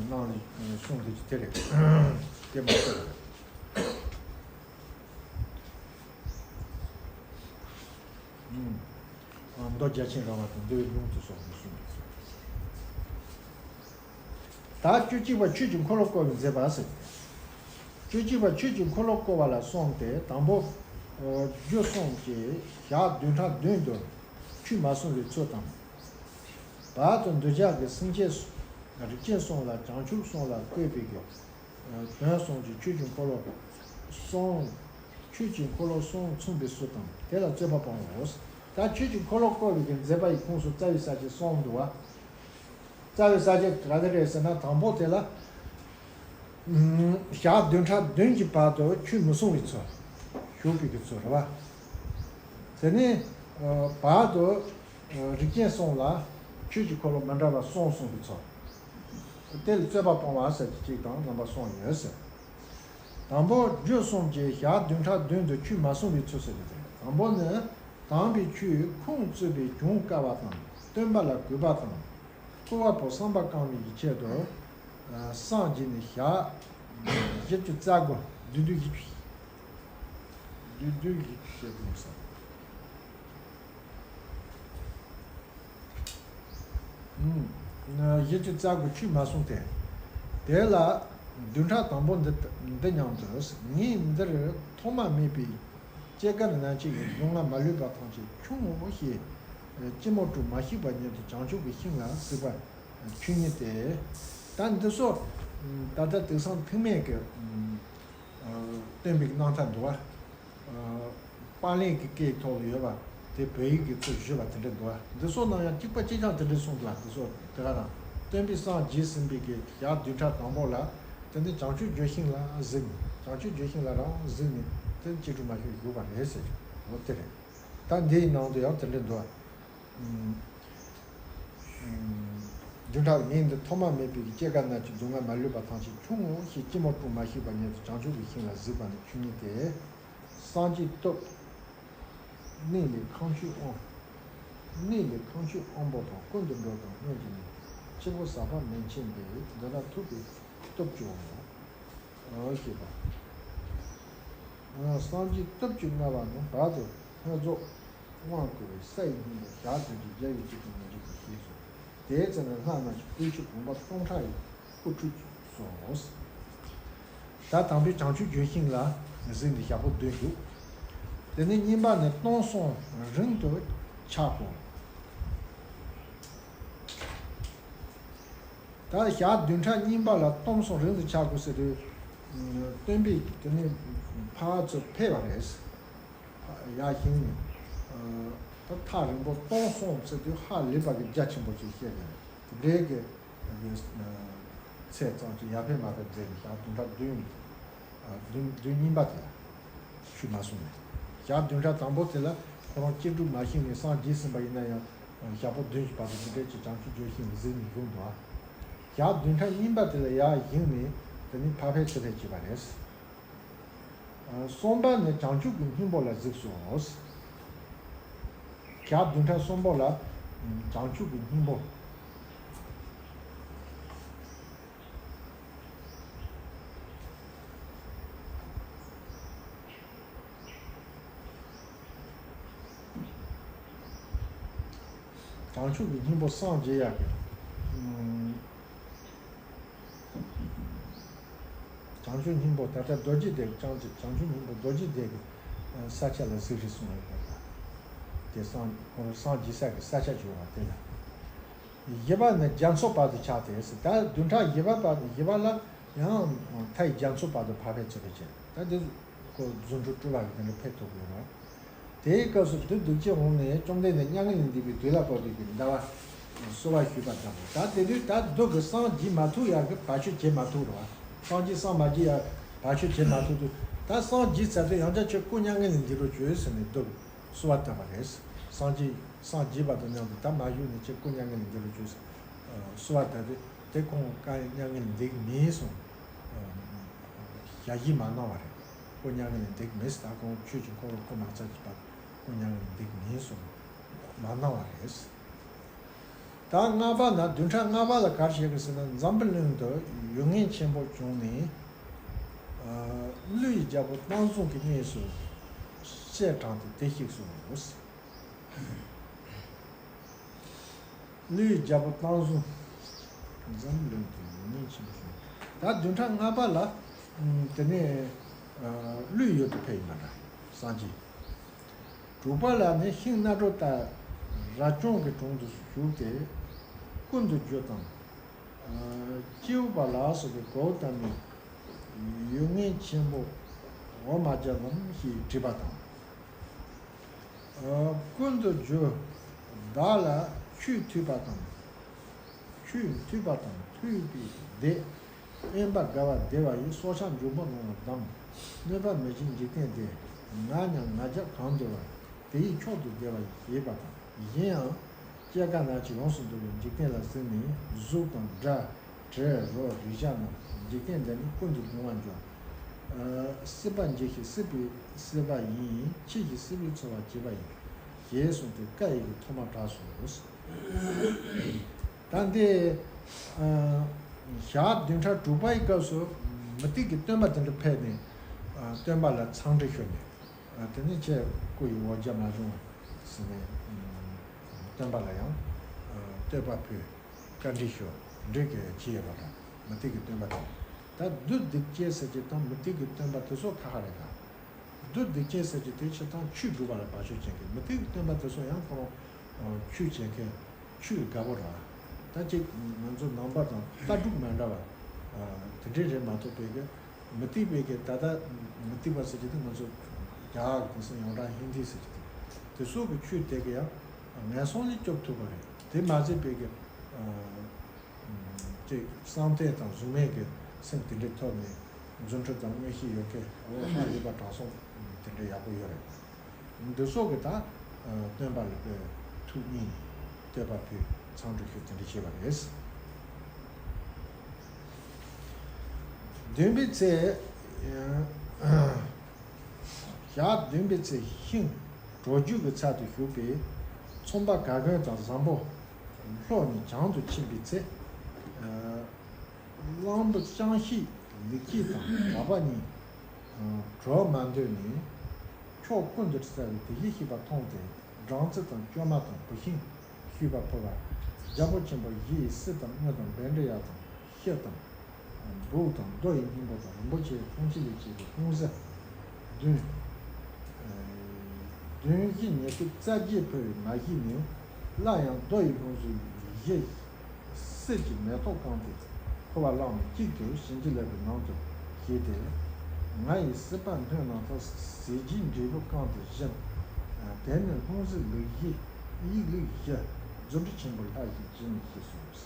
ནང་གསུངས་དེ་དེ་རེད། དེ་མ་ཟད། མདོ་རྒྱ་ཆེན་ར་བ་དང་འདུལ་བའི་ལུང་དུ་སོགས་ནས་གསུངས། ད་བཅུ་གཅིག་པ་ཆོས་ཀྱི་འཁོར་ལོ་བསྐོར་བའི་མཛད་པ་ཟེར། བཅུ་གཅིག་པ་ཆོས་ཀྱི་འཁོར་ལོ་བསྐོར་བ་ལ་གསུམ་སྟེ། དང་པོ། རྒྱུ་གསུམ་གྱི་ཞག་བདུན་ཕྲག་བདུན་དུ་ཆོས་མ་གསུངས་པའི་ཚུལ་དང་། བར་དུ་འདོད་ཆགས་ཀྱི་སེམས་ཅན་རིགས་ཅན་གསུམ་ལ་བྱང་ཆུབ་གསུམ་ལ་བཀོད་པའི་གི་དོན་གསུམ་གྱི་ཆོས་ཀྱི་འཁོར་ལོ་གསུམ། ཆོས་ཀྱི་འཁོར་ལོ་གསུམ་མཚོན་པའི་ཚུལ་དང་དེ་ལ་རྩོད་པ་སྤོང་ངོ་། ད་ཆོས་ཀྱི་འཁོར་ལོ་བསྐོར་བའི་གི་མཛད་པ་ཡི་ཁོངས་སུ་རྩ་བའི་ས་བཅད་གསུམ་འདུག་བ། རྩ་བའི་ས་བཅད་ག་དེ་རེད་ཟེར་ན། དང་པོ་དེ་ལ། ཨུམ། ཞག་བདུན་ཕྲག་བདུན་གྱི་བར་དུ་ཆོས་མི་གསུང་བའི་ཚུལ། བཞུགས་པའི་གི་ཚུལ་རེད་བ། དེ་ནས། ཨ། བར་དུ། ཨ། རིགས་ཅན་གསུམ་ལ་ཆོས་ཀྱི་འཁོར་ལོ་མི་འདྲ་བ་གསུམ་གསུངས་པའི་ཚུལ། དེ་ལ་རྩོད་པ་སྤོང་བ་ཟེར་གྱི་གཅིག་དང་རྣམ་པ་གསུམ་ཡོད་ཟེར། དང་པོ་རྒྱུ་གསུམ་གྱི་ཞག་བདུན་ཕྲག་བདུན་དུ་ཆོས་མ་གསུངས་པའི་ཚུལ་ཟེར་གྱི་རེད། དང་པོ་ནི། དམ་པའི་ཆོས་ཁུངས་བཙུན་པའི་གྱོང་བཀལ་བ་དང་། སྟོན་པ་ལ་གུས་པ་དང་། སྐུར་བ་ཕུལ་བསམ་པ་བསྐང་བའི་ཆེད་དུ། ཨ། སངས་རྒྱས་ནས་ཞག་བཞི་བཅུ་རྩ་དགུ། བདུན་བདུན་བཞི་བཅུ། བདུན་བདུན་བཞི་བཅུ་ཞེས་གསུངས་སོ། ཨུམ། བཞི་བཅུ་རྩ་དགུ་ཆོས་མ་གསུངས་ཏེ། དེ་ལ་བདུན་ཕྲག་དང་པོ་འདི། འདི་སྙམ་དུ། ངས་འདིར་ཐོག་མ་མེད་པའི་སྐྱེ་རྒ་ན་འཆིའི་སྡུག་བསྔལ་མ་ལུས་པ་ཐམས་ཅད་ཆུང་ངུ་ཞེས་ཅི་མོ་དྲུག་མ་ཞིག་པ་ཉིད་དུ་བྱང་ཆུབ་ཀྱི་ཞིང་ལ་གཟིགས་པ་ཆོས་ཉིད་དེ། ད་འདི་ཚོ་ད་ལྟ་དེང་སང་ཐེག་དམན་གྱི། ཨ། སྟོན་པའི་རྣམ་ཐར་འདུག་བ། ཨ། པར་ལེན་གྱི་སྐད་ཐོག་ལ་ཡོད་པ་དེ་བོད་ཡིག་གི་ཚུལ་བཞུགས་པ་དེ་འདྲ་འདུག་བ། འདི་ཚོ་ནང་ཡང་གཅིག་པ་གཅིག་རྐྱང་དེ་འདྲ་གསུངས་འདུག་བ། འདི་ཚོ་དེ་ག་རང་སྟོན་པས་སངས་རྒྱས་ཟིན་པའི་གི་ཞག་བདུན་ཕྲག་དང་པོ་ལ། དེ་ནི་བྱང་ཆུབ་ལྗོན་ཤིང་ལ་གཟིགས་ནས། བྱང་ཆུབ་ལྗོན་ཤིང་ལ་རང་གཟིགས་ནས་དེ་ཅི་སྒྲུབ་མ་ཞིག་བཞུགས་པ་རེད་ཟེར། འོ་དེ་རེད། ད་འདིའི་ནང་དུ་ཡང་དེ་འདྲ་འདུག་བ། ཨུམ། ཨུམ། བདུན་ཕྲག་ངས་འདི་ཐོག་མ་མེད་པའི་སྐྱེ་རྒ་ན་འཆིའི་སྡུག་བསྔལ་མ་ལུས་པ་ཐམས་ཅད་ཆུང་ངུ་ཞེས་ཅི་མོ་དྲུག་མ་ཞིག་པ་ཉིད་དུ་བྱང་ཆུབ་ཀྱི་ཞིང་ལ་གཟིགས་པ་ནི་ཆོས་ཉིད་དེ། སངས་རྒྱས་སྟོབས། གནས་ལས་ཁམས་ཆོས་དབང་། གནས་ལས་ཁམས་ཆོས་དབང་པོ་དང་ཀུན་ཏུ་འགྲོ་དང་སྔོན་གྱི་ནི། སྐྱེས་བུ་ཟག་པ་མན་ཆད་འདི། འདི་ན་ཐུབ་པའི་སྟོབས་ཀྱི་དབང་པོ། ཞེས་པ། སངས་རྒྱས་སྟོབས་ཀྱིས་མངའ་བ་ནི་བར་དུ་ལྷ་རྫོགས་དབང་བསྐུར་བའི་ས་ཡི་སྙིང་པོ་ཞག་བདུན་ཅུ་བརྒྱ་ཡི་གཅིག་ཏུ་མི་འཇིག་པའི་ཞེས་སོ། དེའི་ཚེ་ན་ལྷ་རྣམས་ཀྱི་སྐུ་མཆོད་བུམ་པ་སྟོང་ཕྲག་ཡི་སྐུ་ཁྲུས་སོ། ད་དམ་པའི་བྱང་ཆུབ་ལྗོན་ཤིང་ལ་གཟིགས་ནས་ཞག་པོ་བདུན་བཞུགས། དེ་ནས་གཉིས་པ་ནི་སྟོང་གསུམ་རིང་དུ་ཆགས་གོ། ད་ཞག་བདུན་ཕྲག་གཉིས་པ་ལ་སྟོང་གསུམ་རིང་དུ་ཆགས་དགོས་ཟེར་དུས། སྟོན་པས་དེ་ནས་ཕར་ཚུར་ཕེབས་པ་རེད། ཡར་བཞེངས་ནས། ད་ཐག་རིང་པོ་སྟོང་གསུམ་ཟེར་དུས་ཧ་ལས་པ་གི་རྒྱ་ཆེན་པོ་ཅིག་བཤད་ཀྱི་རེད། དེ་འདྲའི་གི་ཚད་ཙམ་ཅིག་ཡར་ཕེབས་མར་ཕེབས་མཛད་ནས་ཞག་བདུན་ཕྲག་བདུན། བདུན་བདུན་གཉིས་པ་དེ་ལ་ཆོས་མ་གསུངས་ནས། ཞག་བདུན་ཕྲག་དང་པོ་དེ་ལ་ཁོ་རང་སྐྱེ་དྲུག་མ་ཞིག་ནས་སངས་རྒྱས་ཟིན་པ་ཡིན་ན་ཡང་། ཞག་པོ་བདུན་གྱི་བར་དུ་འདི་འདྲའི་ཅིག་བྱང་ཆུབ་ལྗོན་ཤིང་གཟིགས་ནས་བཞུགས་འདུག་ཨ། ཞག་བདུན་ཕྲག་གཉིས་པ་དེ་ལ་ཡར་བཞེངས་ནས་དེ་ནས་ཕར་ཕེབས་ཚུར་ཕེབས་བྱས་པ་རེད། གསུམ་པ་ནི་བྱང་ཆུབ་ཀྱི་སྙིང་པོ་ལ་གཟིགས་སོ། ཞག་བདུན་ཕྲག་གསུམ་པོ་ལ་བྱང་ཆུབ་ཀྱི་སྙིང་པོ། བྱང་ཆུབ་ཀྱི་སྙིང་པོ་སངས་རྒྱས་ཡག་གི། བྱང་ཆུབ་སྙིང་པོ་ད་ལྟ་རྡོ་རྗེ་གདན་གྱི་བྱང་ཆུབ་སྙིང་པོ་རྡོ་རྗེ་གདན་གྱི་ས་ཆ་ལ་གཟིགས་རེད་གསུངས་ཡོད་པ་དང་། དེ་སངས་སངས་རྒྱས་ས་གི་ས་ཆ་བྱུང་བ་དེ་ལ། བཞི་པ་ནི་རྒྱ་མཚོ་བར་དུ་ཆགས་ཏེ་ཟེར། ད་བདུན་ཕྲག་བཞི་པ་བར་དུ་བཞི་པ་ལ་ཡང་མཐའི་རྒྱ་མཚོ་བར་དུ་ཕར་ཕེབས་ཚུར་ཕེབས་བྱས། ད་འདི་ཁོ་རྫུ་འཕྲུལ་སྤྲུལ་པ་གི་དེ་འདྲ་ཕེབས་ཐུབ་ཀྱི་ཡོད་རེད། དེའི་སྐབས་སུ་བདུད་སྡིག་ཅན་འོངས་ནས་བཅོམ་ལྡན་འདས་མྱ་ངན་ལས་འདས་པའི་དུས་ལ་བབ་པའི་གི་ཟླ་བ་གསོལ་བ་ཞུས་པ་དང་། ད་དེ་དུས་ད་བདུད་ཀྱིས་སངས་རྒྱས་མ་ཐུབ་ཡག་གི་བར་ཆད་བྱེད་མ་ཐུབ་རེད་བ། སངས་རྒྱས་སངས་མ་རྒྱས་ཡག་བར་ཆད་བྱེད་མ་ཐུབ་དུས། ད་སངས་རྒྱས་ཚར་དུས་ཡང་བསྐྱར་ཁྱོད་སྐུ་མྱ་ངན་ལས་འདས་རོགས་བྱོས་ཟེར་ནས་བདུད་ཀྱིས་གསོལ་བ་བཏབ་པ་རེད། སངས་རྒྱས་སངས་རྒྱས་པ་དང་མཉམ་དུ་ད་མ་བཞུགས་ནས་ཁྱེད་སྐུ་མྱ་ངན་ལས་འདས་རོགས་བྱོས་ཟེར་གསོལ་བ་བཏབ་དུས། དེ་ཁོང་བཀའ་མྱ་ངན་ལས་འདས་ཀྱི་མིན་གསུངས། ཞལ་བཞེས་མ་གནང་བ་རེད། སྐུ་མྱ་ངན་ལས་འདས་ཀྱི་མེད་ཟེར། ད་ཁོང་ཆོས་ཀྱི་འཁོར་ལོ་བསྐོར་མ་ཚར་གྱི་བར་སྐུ་མྱ་ངན་ལས་འདས་ཀྱི་མིན་གསུངས། མ་གནང་བ་རེད། ད་ལྔ་པ་ན་བདུན་ཕྲག་ལྔ་པ་ལ་ག་རེ་བྱེད་ཀྱི་ཟེར་ན། འཛམ་བུ་གླིང་དུ་ཡུལ་ངན་ཆེན་པོ་བྱུང་ནས། ཀླུ་ཡི་རྒྱལ་པོ་བསྟན་སྲུང་གི་གནས་སུ་སྲས་དྲངས་ཏེ་དེ་གཤེགས་སོ། ཀླུའི་རྒྱལ་པོ་བསྟན་སྲུང་འཛམ་གླིང་དུ་ཡོངས་སྨིན་ཆེན་པོ་བྱུང་། ད་བདུན་ཕྲག་ལྔ་པ་ལ། ཨམ། དེ་ནས་ཨ། ཀླུ་ཡུལ་དུ་ཕེབས་ཡིན་པ་འདྲ། སངས་རྒྱས། དྲུག་པ་ལ་ནི་ཤིང་ནགས་ཁྲོད་ལྟར་རབ་བྱུང་གི་དྲུང་དུ་བཞུགས་ཏེ། ཀུན་ཏུ་རྒྱུ་དང་། ཨ། སྐྱེ་བོ་པ་ལ་སོགས་པའི་གོའུ་ཏ་མི་ཡུལ་ངན་ཆེན་པོ་འོ་མ་རྒྱལ་ལམ་ཞེས་བྲིས་པ་དང་། ཨ། ཀུན་ཏུ་རྒྱུ་བདག་ལ་ཆོས་ཐོས་པ་དང་། ཆོས་ཐོས་པ་དང་ཐོས་པའི་བདེ། དབེན་པར་དགའ་བ་བདེ་བ་ཡི། སྲོག་ཆགས་འབྱུང་པོ་རྣམས་ལ་གདམས། གནོད་པ་མི་བྱེད་འཇིག་རྟེན་བདེ། ང་ཉམས་ང་རྒྱལ་གང་འདུལ་བ། དེ་ཡི་མཆོག་ཏུ་བདེ་བ་ཞེས་པ་དང་། གཞན་ཡང་། སྐྱེ་རྒ་ན་འཆི་ཡོངས་སུ་འདུལ་བའི་འཇིག་རྟེན་ལ་གཟིགས་ནས་གཟུགས་དང་སྒྲ། དྲི་རོ་རེག་བྱ་རྣམས་འཇིག་རྟེན་འདི་ནི་ཀུན་ཏུ་ལྡང་བར་འགྱུར། ཨ། སྲིད་པ་འཇིག་ཞིང་སྲིད་པའི་སྲིད་པ་ཡིན། འཆི་ཞིང་སྲིད་པའི་འཚོ་བ་བྱེད་པ་ཡིན། ཞེས་གསུངས་ཏེ་བཀའ་ཡི་གེ་ཐོག་མར་གྲགས་སོ། ད་འདི། ཨ། ཞག་བདུན་ཕྲག་དྲུག་པའི་སྐབས་སུ་མུ་སྟེགས་ཀྱི་སྟོན་པ་དེ་འདྲ་ཕེབས་ནས། ཨ། སྟོན་པ་ལ་འཚམས་འདྲི་ཞུས་ནས། ཨ། དེ་ནས་ཁྱེད་སྐུ་ཡི་འོ་བརྒྱལ་མ་བྱུང་བ་ཟེར་ནས། ཨ། སྟོན་པ་ལ་ཡང་། ཨ། བསྟོད་པ་ཕུལ། བཀའ་འདྲི་ཞུ། འདྲི་གི་བྱས་ཡོད་པ་འདྲ། མུ་སྟེགས་ཀྱི་སྟོན་པ་དེ། ད་བདུད་སྡིག་ཅན་ཟེར་གྱི་དང་མུ་སྟེགས་ཀྱི་སྟོན་པ་དེ་ཚོ་ཁ་ཁ་རེད་ད། བདུད་སྡིག་ཅན་ཟེར་གྱི་དེ་སྤྱིར་བཏང་ཆོས་སྒྲུབ་པ་ལ་བབ་ཆོག་ཅན་གྱི། མུ་སྟེགས་ཀྱི་སྟོན་པ་དེ་ཚོ་ཡང་ཁོ་རང་ཆོས་བྱེད་མཁན། ཆོས་དགའ་པོ་ར། ད་ཅིག་ང་ཚོ་ནང་པ་དང་ལྟ་གྲུབ་མ་འདྲ་བ། ཨ། དེ་འདྲའི་རེད་མ་གཏོགས། བོད་ཀྱི་མུ་སྟེགས་བོད་ཀྱི་ད་ལྟ་མུ་སྟེགས་པ་ཟེར་གྱི་དེ་ང་ཚོ་རྒྱ་གར་གྱི་དེང་སང་ཡོངས་གྲགས་ཧིན་དི་ཟེར་གྱི་དེ། དེ་སོགས་ཀྱི་ཆོས་དེ་གི་ཡང་ངན་སོང་ལས་སྐྱོབ་ཐུབ་པ་རེད། དེ་མ་ཟད་བོད་ཀྱི། ཨ། ཅིག་བསམ་གཏན་དང་གཟུགས་མེད་ཀྱི་སེམས་དེ་འདྲའི་ཐོབ་ནས་རྫུ་འཕྲུལ་དང་མངོན་ཤེས་ཡོད་མཁན། འོ་ཧ་ལས་པ་དྲང་སྲོང་དེ་འདྲའི་ཡག་པོ་ཡོད་རེད། འདི་སོགས་ཀྱི་ད། ཨ། སྟོན་པ་ལ་དཔེ་ཐུགས་མཉེས་ནས་བསྟོད་པ་ཕུལ། འཚམས་འདྲི་ཞུ། དེ་འདྲ་བྱས་པ་རེད། བདུན་པའི་ཚེས། ཨ། ཞག་བདུན་པའི་ཚེ་ཤིང་གྲོ་རྒྱུད་ཀྱི་ཚལ་དུ་བཞུགས་པའི་ཚོང་པ་ག་གོན་དང་བཟང་པོ་ལྷོ་ནས་བྱང་དུ་ཕྱིན་པའི་ཚེ། ཨ། གླང་པོ་ཅང་ཤེས་ལེགས་སྐྱེས་དང་གྲགས་པ་གཉིས་གྲོ་མ་འདོད་ནས་ཕྱོགས་ཀུན་ཏུ་བཙལ་བས་དེ་བཞིན་གཤེགས་པ་མཐོང་སྟེ། སྦྲང་རྩི་དང་སྐྱོ་མ་དང་བུད་ཤིང་བཤུས་པ་ཕུལ་བ། རྒྱལ་པོ་ཆེན་པོ་བཞི་ཡིས་གསེར་དང་དངུལ་དང་བཻ་ཌཱུརྱ་དང་ཤེལ་དང་། འབུབས་དང་རྡོ་ཡི་སྙིང་པོ་དང་རིན་པོ་ཆེའི་ཕུང་ཁྱིམ་ལས་བྱས་པའི་ལྷུང་བཟེད་བདུན། བདུན་བཞི་ཉི་ཤུ་རྩ་བརྒྱད་ཕུལ་བས་མ་ཞིག་ནས། སླར་ཡང་རྡོ་ཡི་ལྷུང་བཟེད་བཞི། གསེར་གྱི་མེ་ཏོག་བཀང་སྟེ་ཕུལ་བ་བླངས་ནས་གཅིག་ཏུ་བྱིན་གྱིས་བརླབས་པའི་ནང་དུ་བཞེས་ཏེ། ང་ཡི་སྲིད་པ་སྣོད་ནང་དུ་ཟས་ཀྱི་འབྲས་བུ་བཀང་སྟེ་བཞིན། དེ་ནི་ལྷུང་བཟེད་ལེགས་བཞི། དབྱིག་ལེགས་བཞི། རྫུ་འཕྲུལ་ཆེན་པོ་ལྷ་བཞི་བྱིན་ནས་ཞེས་གསུངས།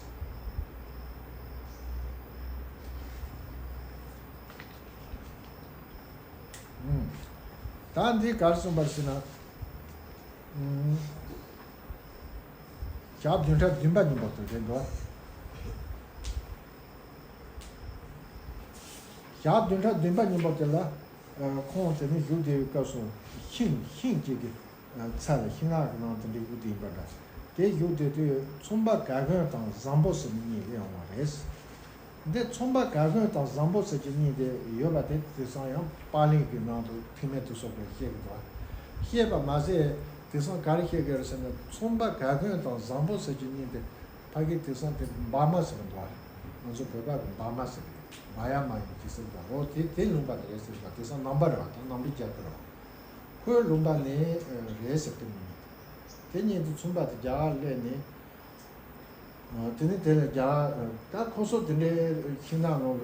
ད་འདི་ག་རེ་གསུངས་པ་རེད་ཟེར་ན། ཞག་བདུན་ཕྲག་བདུན་པ་ཉིན་པོ་དེ་རེད་འདུག། ཞག་བདུན་ཕྲག་བདུན་པ་ཉིན་པོ་དེ་ལ། ཁོང་དེ་ནས་བཞུགས་བསྡད་པའི་སྐབས་སུ་ཤིང་ཤིང་གཅིག་གི་ཚལ་ལ། ཤིང་ནགས་ཀྱི་ནང་དུ་འདྲ་བཞུགས་བསྡད་ཡིན་པ་འདྲ། དེ་བཞུགས་བསྡད་དུས་ཚོང་པ་ག་གོན་དང་བཟང་པོ་ཟེར་ནས་གཉིས་ཡོང་བ་རེད། འདི་ཚོང་པ་ག་གོན་དང་བཟང་པོ་ཟེར་གྱི་གཉིས་དེ་ཡོད་པ་དེ་དེང་སང་ཡང་པར་ལེན་གྱི་ནང་དུ་ཐེག་དམན་དེ་སོགས་ཀྱིས་བཤད་ཀྱི་འདུག། བཤད་པ་མ་ཟད་དེང་སང་ག་རེ་བཤད་ཀྱི་རེད་ཟེར་ན། ཚོང་པ་ག་གོན་དང་བཟང་པོ་ཟེར་གྱི་གཉིས་དེ་ཕ་གི་དེང་སང་དེ་འབར་མ་ཟེར་གྱི་འདུག། ང་ཚོ་བོད་པ་གི་འབར་མ་ཟེར་གྱི་རེད། འབར་ཡ་མ་ཡིན་གྱི་ཟེར་གྱི་འདུག། འོ་དེ་དེ་ལུང་པ་དེ་རེད་ཟེར་གྱི་འདུག། དེང་སང་ནང་པ་རེད་བ། ད་ནང་པའི་རྒྱལ་ཁབ་རེད་བ། ཁོའི་ལུང་པ་ནས་རེད་ཟེར་གྱི་མི་འདུག། དེ་གཉིས་དེ་ཚོང་པ་དེ་རྒྱ་གར་སླེབས་ནས། དེ་ནས་དེ་ལ་རྒྱ། ད་ཁོ་ཚོ་དེ་འདྲའི་ཤིང་ནགས་ནང་ལ་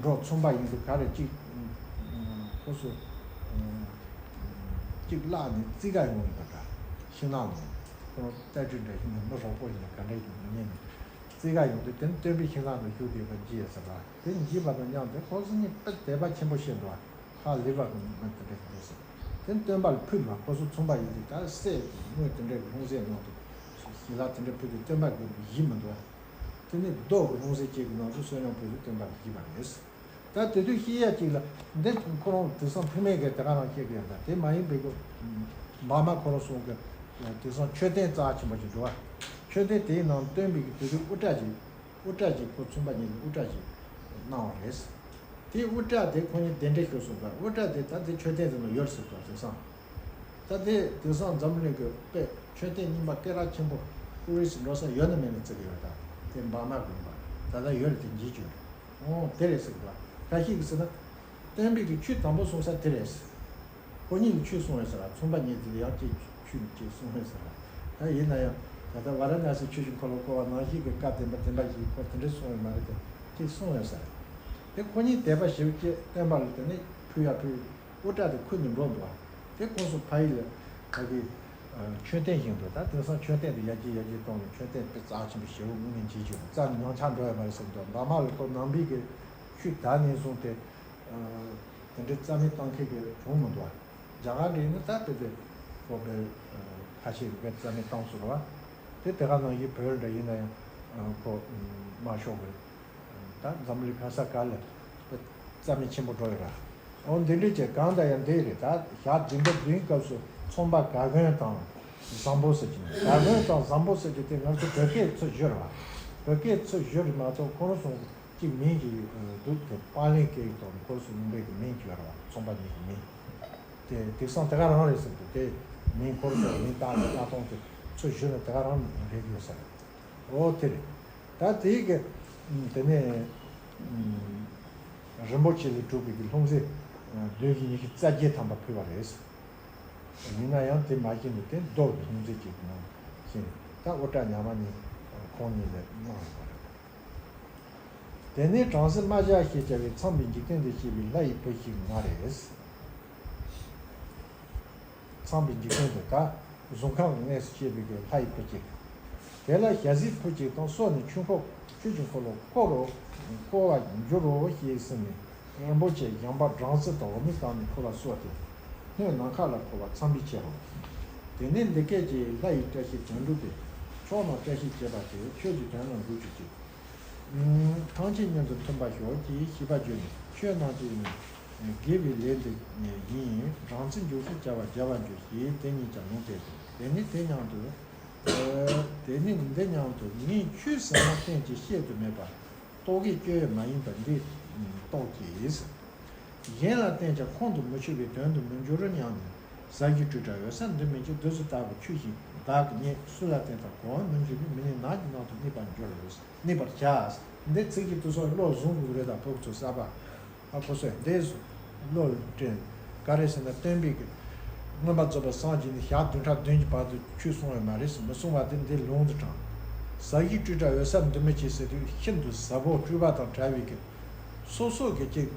འགྲོ། ཚོང་པ་ཡིན་དུས་ག་རེ་གཅིག་ཁོ་ཚོ་གཅིག་བརླགས་ནས་རྩིས་ཀ་ཡོང་ཡོད་པ་འདྲ། ཤིང་ནགས་ནང་ཁོ་རང་རྟ་དྲེལ་འདྲ་ཞིག་ནས་མི་རོགས་པོ་ཡིན་ན་ག་འདྲ་ཡིན་ཉན་ནས་རྩིས་ཀ་ཡོང་དུས། དེ་ནས་སྟོན་པའི་ཤིང་ནགས་ནང་བཞུགས་བསྡད་པ་མཇལ་ཟེར་བ། དེ་མཇལ་བ་དང་མཉམ་དུ་ཁོ་ཚོ་གཉིས་དཔེ་དད་པ་ཆེན་པོ་བྱས་འདུག། ཧ་ལས་པ་གི་མི་དེ་འདྲ་ཞིག་རེད་ཟེར། དེ་སྟོན་པ་ལ་ཕུལ་བ། ཁོ་ཚོ་ཚོང་པ་ཡིན་དུས་ད་གསེར་དངུལ་དེ་འདྲ་གི་ལྷུང་བཟེད་ནང་དུ་ཞལ་ལག་དེ་འདྲ་ཕུལ་དུས་སྟོན་པ་གིས་བཞེས་མི་འདུག། དེ་ནས་རྡོ་གི་ལྷུང་བཟེད་ཅིག་གི་ནང་དུ་བསོད་སྙོམས་ཕུལ་དུས་སྟོན་པ་གིས་བཞེས་པ་རེད། ད་དེ་དུས་བཤད་ཡ་ཅིག་ལ། འདི་ཁོ་རང་དེང་སང་ཐེག་དམན་གྱིས་དེ་ག་རང་བཤད་གི་ཡོད་ད། དེ་མ་ཡིན་པའི་གི་འབར་མ་ཁོ་རང་ཚོ་གི་དེང་སང་མཆོད་རྟེན་རྩ་ཆེན་པོ་ཅིག་འདུག་བ། མཆོད་རྟེན་དེའི་ནང་སྟོན་པའི་གི་དེ་དུས་དབུ་སྐྲ་ཅིག། དབུ་སྐྲ་ཅིག་ཁོ་ཚོང་པ་གཉིས་ཀྱིས་དབུ་སྐྲ་ཅིག་གནང་བ་རེད། དེའི་དབུ་སྐྲ་དེ་ཁོ་གཉིས་གདན་འདྲེན་ཞུས་སོང་ཙང་། དབུ་སྐྲ་དེ་ད་དེ་མཆོད་རྟེན་དེ་ནང་ཡོད་ཟེར་གི་འདུག། དེང་སང་། ད་དེ་དེང་སང་འཛམ་གླིང་གི་དཔེ་མཆོད་རྟེན་རྙིང་པ་སྐད་གྲགས་ཆེན་པོ་ཊུ་རི་སི་འགྲོ་ས་ཡོད་ན་མེད་ན་བརྩི་གི་ཡོད། ད་དེ་འབར་མ་དགོན་པ་ད་ལྟ་ཡོད་རེད། དེ་འཇིག་བྱུང་རེད། ཨོ་དེ་རེད་ཟེར་གི་འདུག་ཁ་ཤས་ཀྱིས་ཟེར་ན། སྟོན་པའི་གི་ཆོས་དང་པོ་གསུངས་ས་དེ་རེད། ཁོ་གཉིས་ཀྱིས་ཆོས་གསུངས་ཡོད་ས་ར། ཚོང་པ་གཉིས་དེ་ལ་ཡང་ཅིག་ཆོས་ཅིག་གསུངས་ཡོད་ས་ར། ད་ཡིན་ན་ཡང་ད་ལྟ་ཝཱ་ར་ཎ་སི་ཆོས་ཀྱི་འཁོར་ལོ་བསྐོར་བ་ནང་བཞིན་གྱི་བཀའ་བདེན་པ་བདེན་པ་ཞིག་ཁོ་དེ་འདྲ་གསུངས་ཡོད་མ་རེད་དེ། ཅིག་གསུངས་ཡོད་ས་རེད། དེ་ཁོ་གཉིས་དད་པ་ཞེ་པོ་ཅིག་བསྟན་པ་ལ་དེ་ནས་ཕུལ་ཡ་ཕུལ། དབུ་སྐྲ་དེ་ཁུར་ནས་འགྲོ་འདུག་བ། དེ་ཁོང་ཚོ་ཕ་ཡུལ་ལ་ཕ་གི་མཆོད་རྟེན་བཞེངས་འདུག་ད་དེང་སང་མཆོད་རྟེན་དེ་ཡར་རྒྱས་ཡར་རྒྱས་གཏོང་ནས་མཆོད་རྟེན་དཔེ་རྩ་ཆེན་པོ་ཞེ་པོ་དངོས་གནས་མཇལ་བྱུང་། རྩ་ནས་ཡང་ཆགས་འགྲོ་ཡ་མ་རེད་བསམ་འདུག་འབར་མ་ལ་ཁོ་ནང་པའི་གི་ཆོས་དར་ནས་བཟུང་སྟེ། དེ་འདྲའི་རྩ་མེད་བཏང་མཁན་གྱི་བྱུང་མི་འདུག་རྒྱ་གར་འདྲ་ཡིན་ན་ད་དཔེ་དེ་ཁོ་དཔེ་ཁ་ཤས་ཀྱིས་དཔེ་རྩ་མེད་བཏང་སོང་རེད་བ། དེ་དེ་ག་ནང་བཞིན་བོད་འདྲ་ཡིན་ན་ཡང་ཁོ་དམར་ཤོག་གི་ད་འཛམ་གླིང་ག་ས་ག་ལ་དཔེ་རྩ་མེད་ཆེན་པོ་འགྲོ་ཡོད་ར། འོ་འདི་འདྲའི་ཅིག་གང་ལྟར་ཡང་འདི་རེད། ད་ཞག་བདུན་པ་བདུན་སྐབས་སུ་ཚོང་པ་ག་གོན་དང་བཟང་པོ་ཟེར་གྱི་ཡོད། ག་གོན་དང་བཟང་པོ་ཟེར་གྱི་དེ་ང་ཚོ་བོད་སྐད་ཚུར་བསྒྱུར་བ། བོད་སྐད་ཚུར་བསྒྱུར་མ་གཏོགས་ཁོ་རང་ཚོ་གཅིག་མིང་གཅིག་འདུག་དེ་པཱ་ལིའི་སྐད་ཡིག་ཐོག་ནས་ཁོ་ཚོ་ཡིན་པའི་གི་མིང་གཅིག་ཡོད་རེད་བ། ཚོང་པ་གཉིས་ཀྱི་མིང་། དེ་དེང་སང་དེ་ག་རང་རེད་ཟེར་གི་འདུག་དེ་མིང་ཁོ་ཚོ་མིང་བཏགས་ནས་བཏགས་སྟངས་དེ་ཚུར་བསྒྱུར་ན་དེ་ག་རང་རེད་ཡོད་ས་རེད། ཨོ་དེ་རེད། ད་དེའི་གི་དེ་ནས་རིན་པོ་ཆེ་ལས་གྲུབ་པའི་གི་ལྷུང་བཟེད་བདུན་བཞི་ཉི་ཤུ་རྩ་བརྒྱད་ཐམ་པ་ཕུལ་བ་རེད། ཡིན་ན་ཡང་དེ་མ་ཤེས་ནས་དེ་རྡོ་ལྷུང་བཟེད་ཅིག་གི་ནང་ཤེས་ནས་ད་དབུ་སྐྲ་ཉག་མ་གཉིས་ཁོང་གཉིས་ལ་གནང་ཡོད་པ་རེད། དེ་ནས་བྲམ་ཟེ་རྨ་བྱ་ཞེས་བྱ་བས་ཚངས་པའི་འཇིག་རྟེན་དུ་སྐྱེས་པའི་ལྷ་ཡི་བུ་ཞིག་ང་རེད། ཚངས་པའི་འཇིག་རྟེན་དུ་ད་གཟུགས་ཁམས་ཀྱི་གནས་སུ་སྐྱེས་པའི་གི་ལྷ་ཡི་བུ་ཅིག་དེ་ལ་ཞལ་གཟིགས་ཕུད་ཅིག་དང་གསོལ་ནས་ཆོས་འཁོར་ཆོས་ཀྱི་འཁོར་ལོ་བསྐོར་རོ། བསྐོར་བར་འགྱུར་རོ་ཞེས་གསུངས་ནས་རིན་པོ་ཆེ་བཞེངས་པ་སྦྲང་རྩི་དང་འོ་མའི་སྐམ་ནས་ཕུལ་བ་སོགས་ཏེ། སྣོད་ནམ་མཁའ་ལ་ཕོབ་པ་ཚངས་པའི་ཆེ་རོ། དེ་ནས་འདི་སྐད་ཅེས་ལྷ་ཡི་བཀྲ་ཤིས་དོན་གྲུབ་སྟེ། མཆོག་རྣམས་བཀྲ་ཤིས་བྱེད་པ་སྟེ་ཆོས་ཀྱི་དོན་རྣམས་འགྲུབ་གྱུར་ཅིག་ཐམས་ཅད་མཉམ་དུ་མཐུན་པར་ཤོག་ཅེས་ཤིས་པ་བརྗོད་ནས་ཆོས་རྣམས་ཀྱི་དགེ་བའི་ལས་འདི་ཡིན། སྦྲང་རྩི་འཇུག་ཚུལ་བྱ་བ་བྱ་བར་འགྱུར་ཞེས་དེ་ཉིད་ཀྱང་ལུང་བསྟན་ཏོ། དེ་ནི་དེ་སྙམ་དུ། དེ་ནི་འདི་སྙམ་དུ་ངས་ཆོས་ཟབ་མོ་གཏན་གྱི་བཤད་དུ་མེད་པ། རྟོག་གེའི་སྤྱོད་ཡུལ་མ་ཡིན་པ་འདི་རྟོགས་ཀྱིས། གཞན་ལ་བསྟན་ཀྱང་ཁོང་དུ་མི་ཆུད་པའི་དོན་དུ་མི་འགྱུར་སྙམ་ནས། ཟབ་ཞི་སྤྲོས་བྲལ་འོད་གསལ་འདི་མིན་གྱི་བདུད་རྩི་ལྟ་བུ་ཆོས་བཞིན་བདག་གིས་རྙེད། སུ་ལ་བསྟན་ཀྱང་གོ་བ་མི་འགྱུར་བའི་མི་ནི་ནགས་ཀྱི་ནང་དུ་གནས་པར་འགྱུར། གནས་པར་བྱ། འདི་ཚིག་གི་དུས་སུ་བློ་བཟུང་དགོས་རེད། ད་བོད་ཚོ་གསར་པ་ཨ་ཁོ་ཚོས་འདི་བློ་དྲན་ག་རེ་ཟེར་ན་སྟོན་པའི་གི་མངོན་པར་རྫོགས་པར་སངས་རྒྱས་ནས་ཞག་བདུན་ཕྲག་བདུན་གྱི་བར་དུ་ཆོས་གསུང་བ་མ་རེད། མི་གསུང་བ་དེ་འདི་ལུང་དུ་དྲངས། ཟབ་ཞི་སྤྲོས་བྲལ་འོད་གསལ་འདི་མིན་ཅིག་ཟེར་དུས་ཤིན་ཏུ་ཟབ་པོ་སྤྲོས་པ་དང་བྲལ་བའི་གི་སོ་སོ་གི་ཅིག་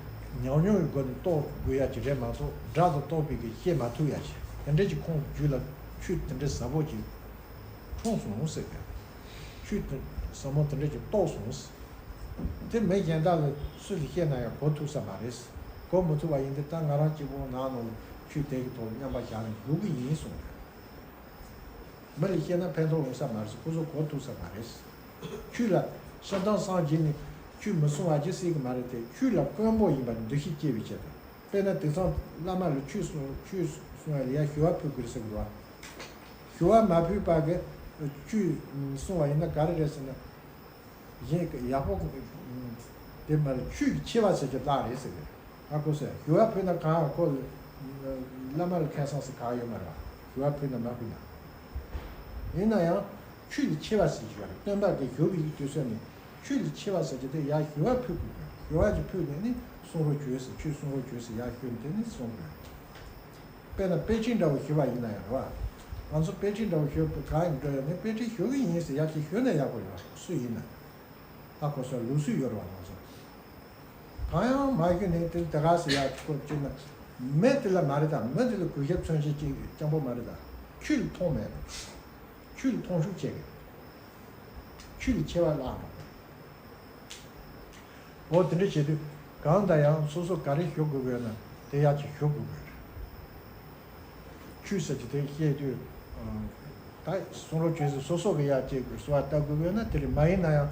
ཉམས་མྱོང་གི་སྒོ་ནས་རྟོགས་དགོས་ཡ་ཅིག་རེད་མ་གཏོགས་སྒྲ་དང་རྟོག་པའི་གི་བཤད་མ་ཐུབ་ཡ་ཅིག་དེ་འདྲ་ཅིག་ཁོང་རྒྱུད་ལ་ཆོས་དེ་འདྲ་ཟབ་པོ་ཅིག་འཁྲུངས་སོང་ཟེར་གི་ཆོས་དེ་ཟབ་མོ་དེ་འདྲ་ཅིག་རྟོགས་སོང་ཟེར། དེ་མི་གཞན་དག་ལ་སུ་ལ་བཤད་ན་ཡང་གོ་ཐུབ་ས་མ་རེད། གོ་མི་ཐུབ་པ་ཡིན་དུས་ད་ང་རང་གཅིག་པོ་ནང་ནང་ལ་ཆོས་དེ་གི་ཐོག་ལ་མཉམ་པ་བཞག་ནས་སྡོད་གི་ཡིན་གསུངས་རེད། མི་ལ་བཤད་ན་ཕན་ཐོགས་ཡོང་ས་མ་རེད། ཁོ་ཚོ་གོ་ཐུབ་ས་མ་རེད། ཆོས་ལ་སྤྱིར་བཏང་སངས་རྒྱས་ནས་ཆོས་མི་གསུང་བ་ཅིག་སྲིད་གི་མ་རེད་དེ། ཆོས་ལ་དཀོན་པོ་ཡིན་པར་འདུ་ཤེས་སྐྱེ་བའི་ཆེད་དུ། དཔེར་ན་དེང་སང་བླ་མ་ལ་ཆོས་གསུང་ཆོས་གསུང་བ་ལ་ཡར་ཞུ་བ་ཕུལ་དགོས་ཟེར་གི་འདུག་བ། ཞུ་བ་མ་ཕུལ་བར་གི་ཆོས་གསུང་བ་ཡིན་ན་ག་རེ་རེད་ཟེར་ན། གཞན་གྱི་ཡག་པོ་དེ་མ་རེད། ཆོས་ཀྱི་ཆེ་བ་ཟེར་རྒྱུ་དག་རེད་ཟེར་གི་རེད། ཨ་ཁོ་ཟེར་ཞུ་བ་ཕུལ་ན་གང་ཁོ་བླ་མ་ལ་ཁེ་བཟང་ཟེར་གང་ཡོད་མ་རེད་བ། ཞུ་བ་ཕུལ་ན་མ་ཕུལ་ན། ཡིན་ན་ཡང་ཆོས་ཀྱི་ཆེ་བ་ཟེར་རྒྱུ་ཡོད་རེད། སྟོན་པ་གིས་ཞུ་བའི་དུས་ཚོད་ནས་ཆོས་ཀྱི་ཆེ་བ་ཟེར་རྒྱུ་དེ་ཡར་ཞུ་བ་ཕུལ་དགོས་གི། ཞུ་བ་ཅིག་ཕུལ་ནས་ནི་གསུང་རོགས་བྱོས་ཟེར། ཆོས་གསུང་རོགས་བྱོས་ཟེར་ཡར་ཞུས་ནས་དེ་ནི་གསུང་དགོས། དཔེར་ན་དཔེ་ཁྲིད་འདྲ་བོ་ཞུ་བ་ཡིན་ན་ཡང་རེད་བ། ང་ཚོ་དཔེ་ཁྲིད་འདྲ་བོ་ཞུ་བ་གང་ཡིན་འགྲོ་ཡོད་ནས་དཔེ་ཁྲིད་ཞུ་གི་ཡིན་ཟེར་ཡར་ཅིག་ཞུས་ན་ཡག་པོ་ཡོད་བ། སུ་ཡིན་ན། ཨ་ཁོ་ཚོ་ལུགས་སྲོལ་ཡོད་རེད་བ། ང་ཚོ་གང་ཡང་མ་ཞུས་ནས་དེ་དེ་ག་ཟེར་ཡག་ཁོ་བྱས་ན། མི་དེ་ལ་མ་རེད་ད། མི་དེ་ལ་གུས་ཞབས་མཚོན་བྱེད་ཅིག་སྤྱང་པོ་མ་རེད་ད། ཆོས་ལ་མཐོང་མེད་རེད། ཆོས་ལ་མཐོང་ཆུང་བྱེད་གི། ཆོས་ལ་ཆེ་བ་བརླག་འགྲོ་གི། འོ་དེ་འདྲ་བྱེད་དུས་གང་ལྟར་ཡང་སོ་སོ་ག་རེ་ཞུ་དགོས་ཀྱི་ཡོད་ན་དེ་ཡག་ཅིག་ཞུ་དགོས་ཀྱི་ཡོད་རེད། ཆོས་ཟེར་གྱི་དེ་བཤད་དུས་ད་གསུང་རོགས་བྱོས་ཟེར་སོ་སོ་གི་ཡག་ཅིག་གསོལ་བ་བཏབ་དགོས་ཀྱི་ཡོད་ན་དེ་རེད། མ་ཡིན་ན་ཡང་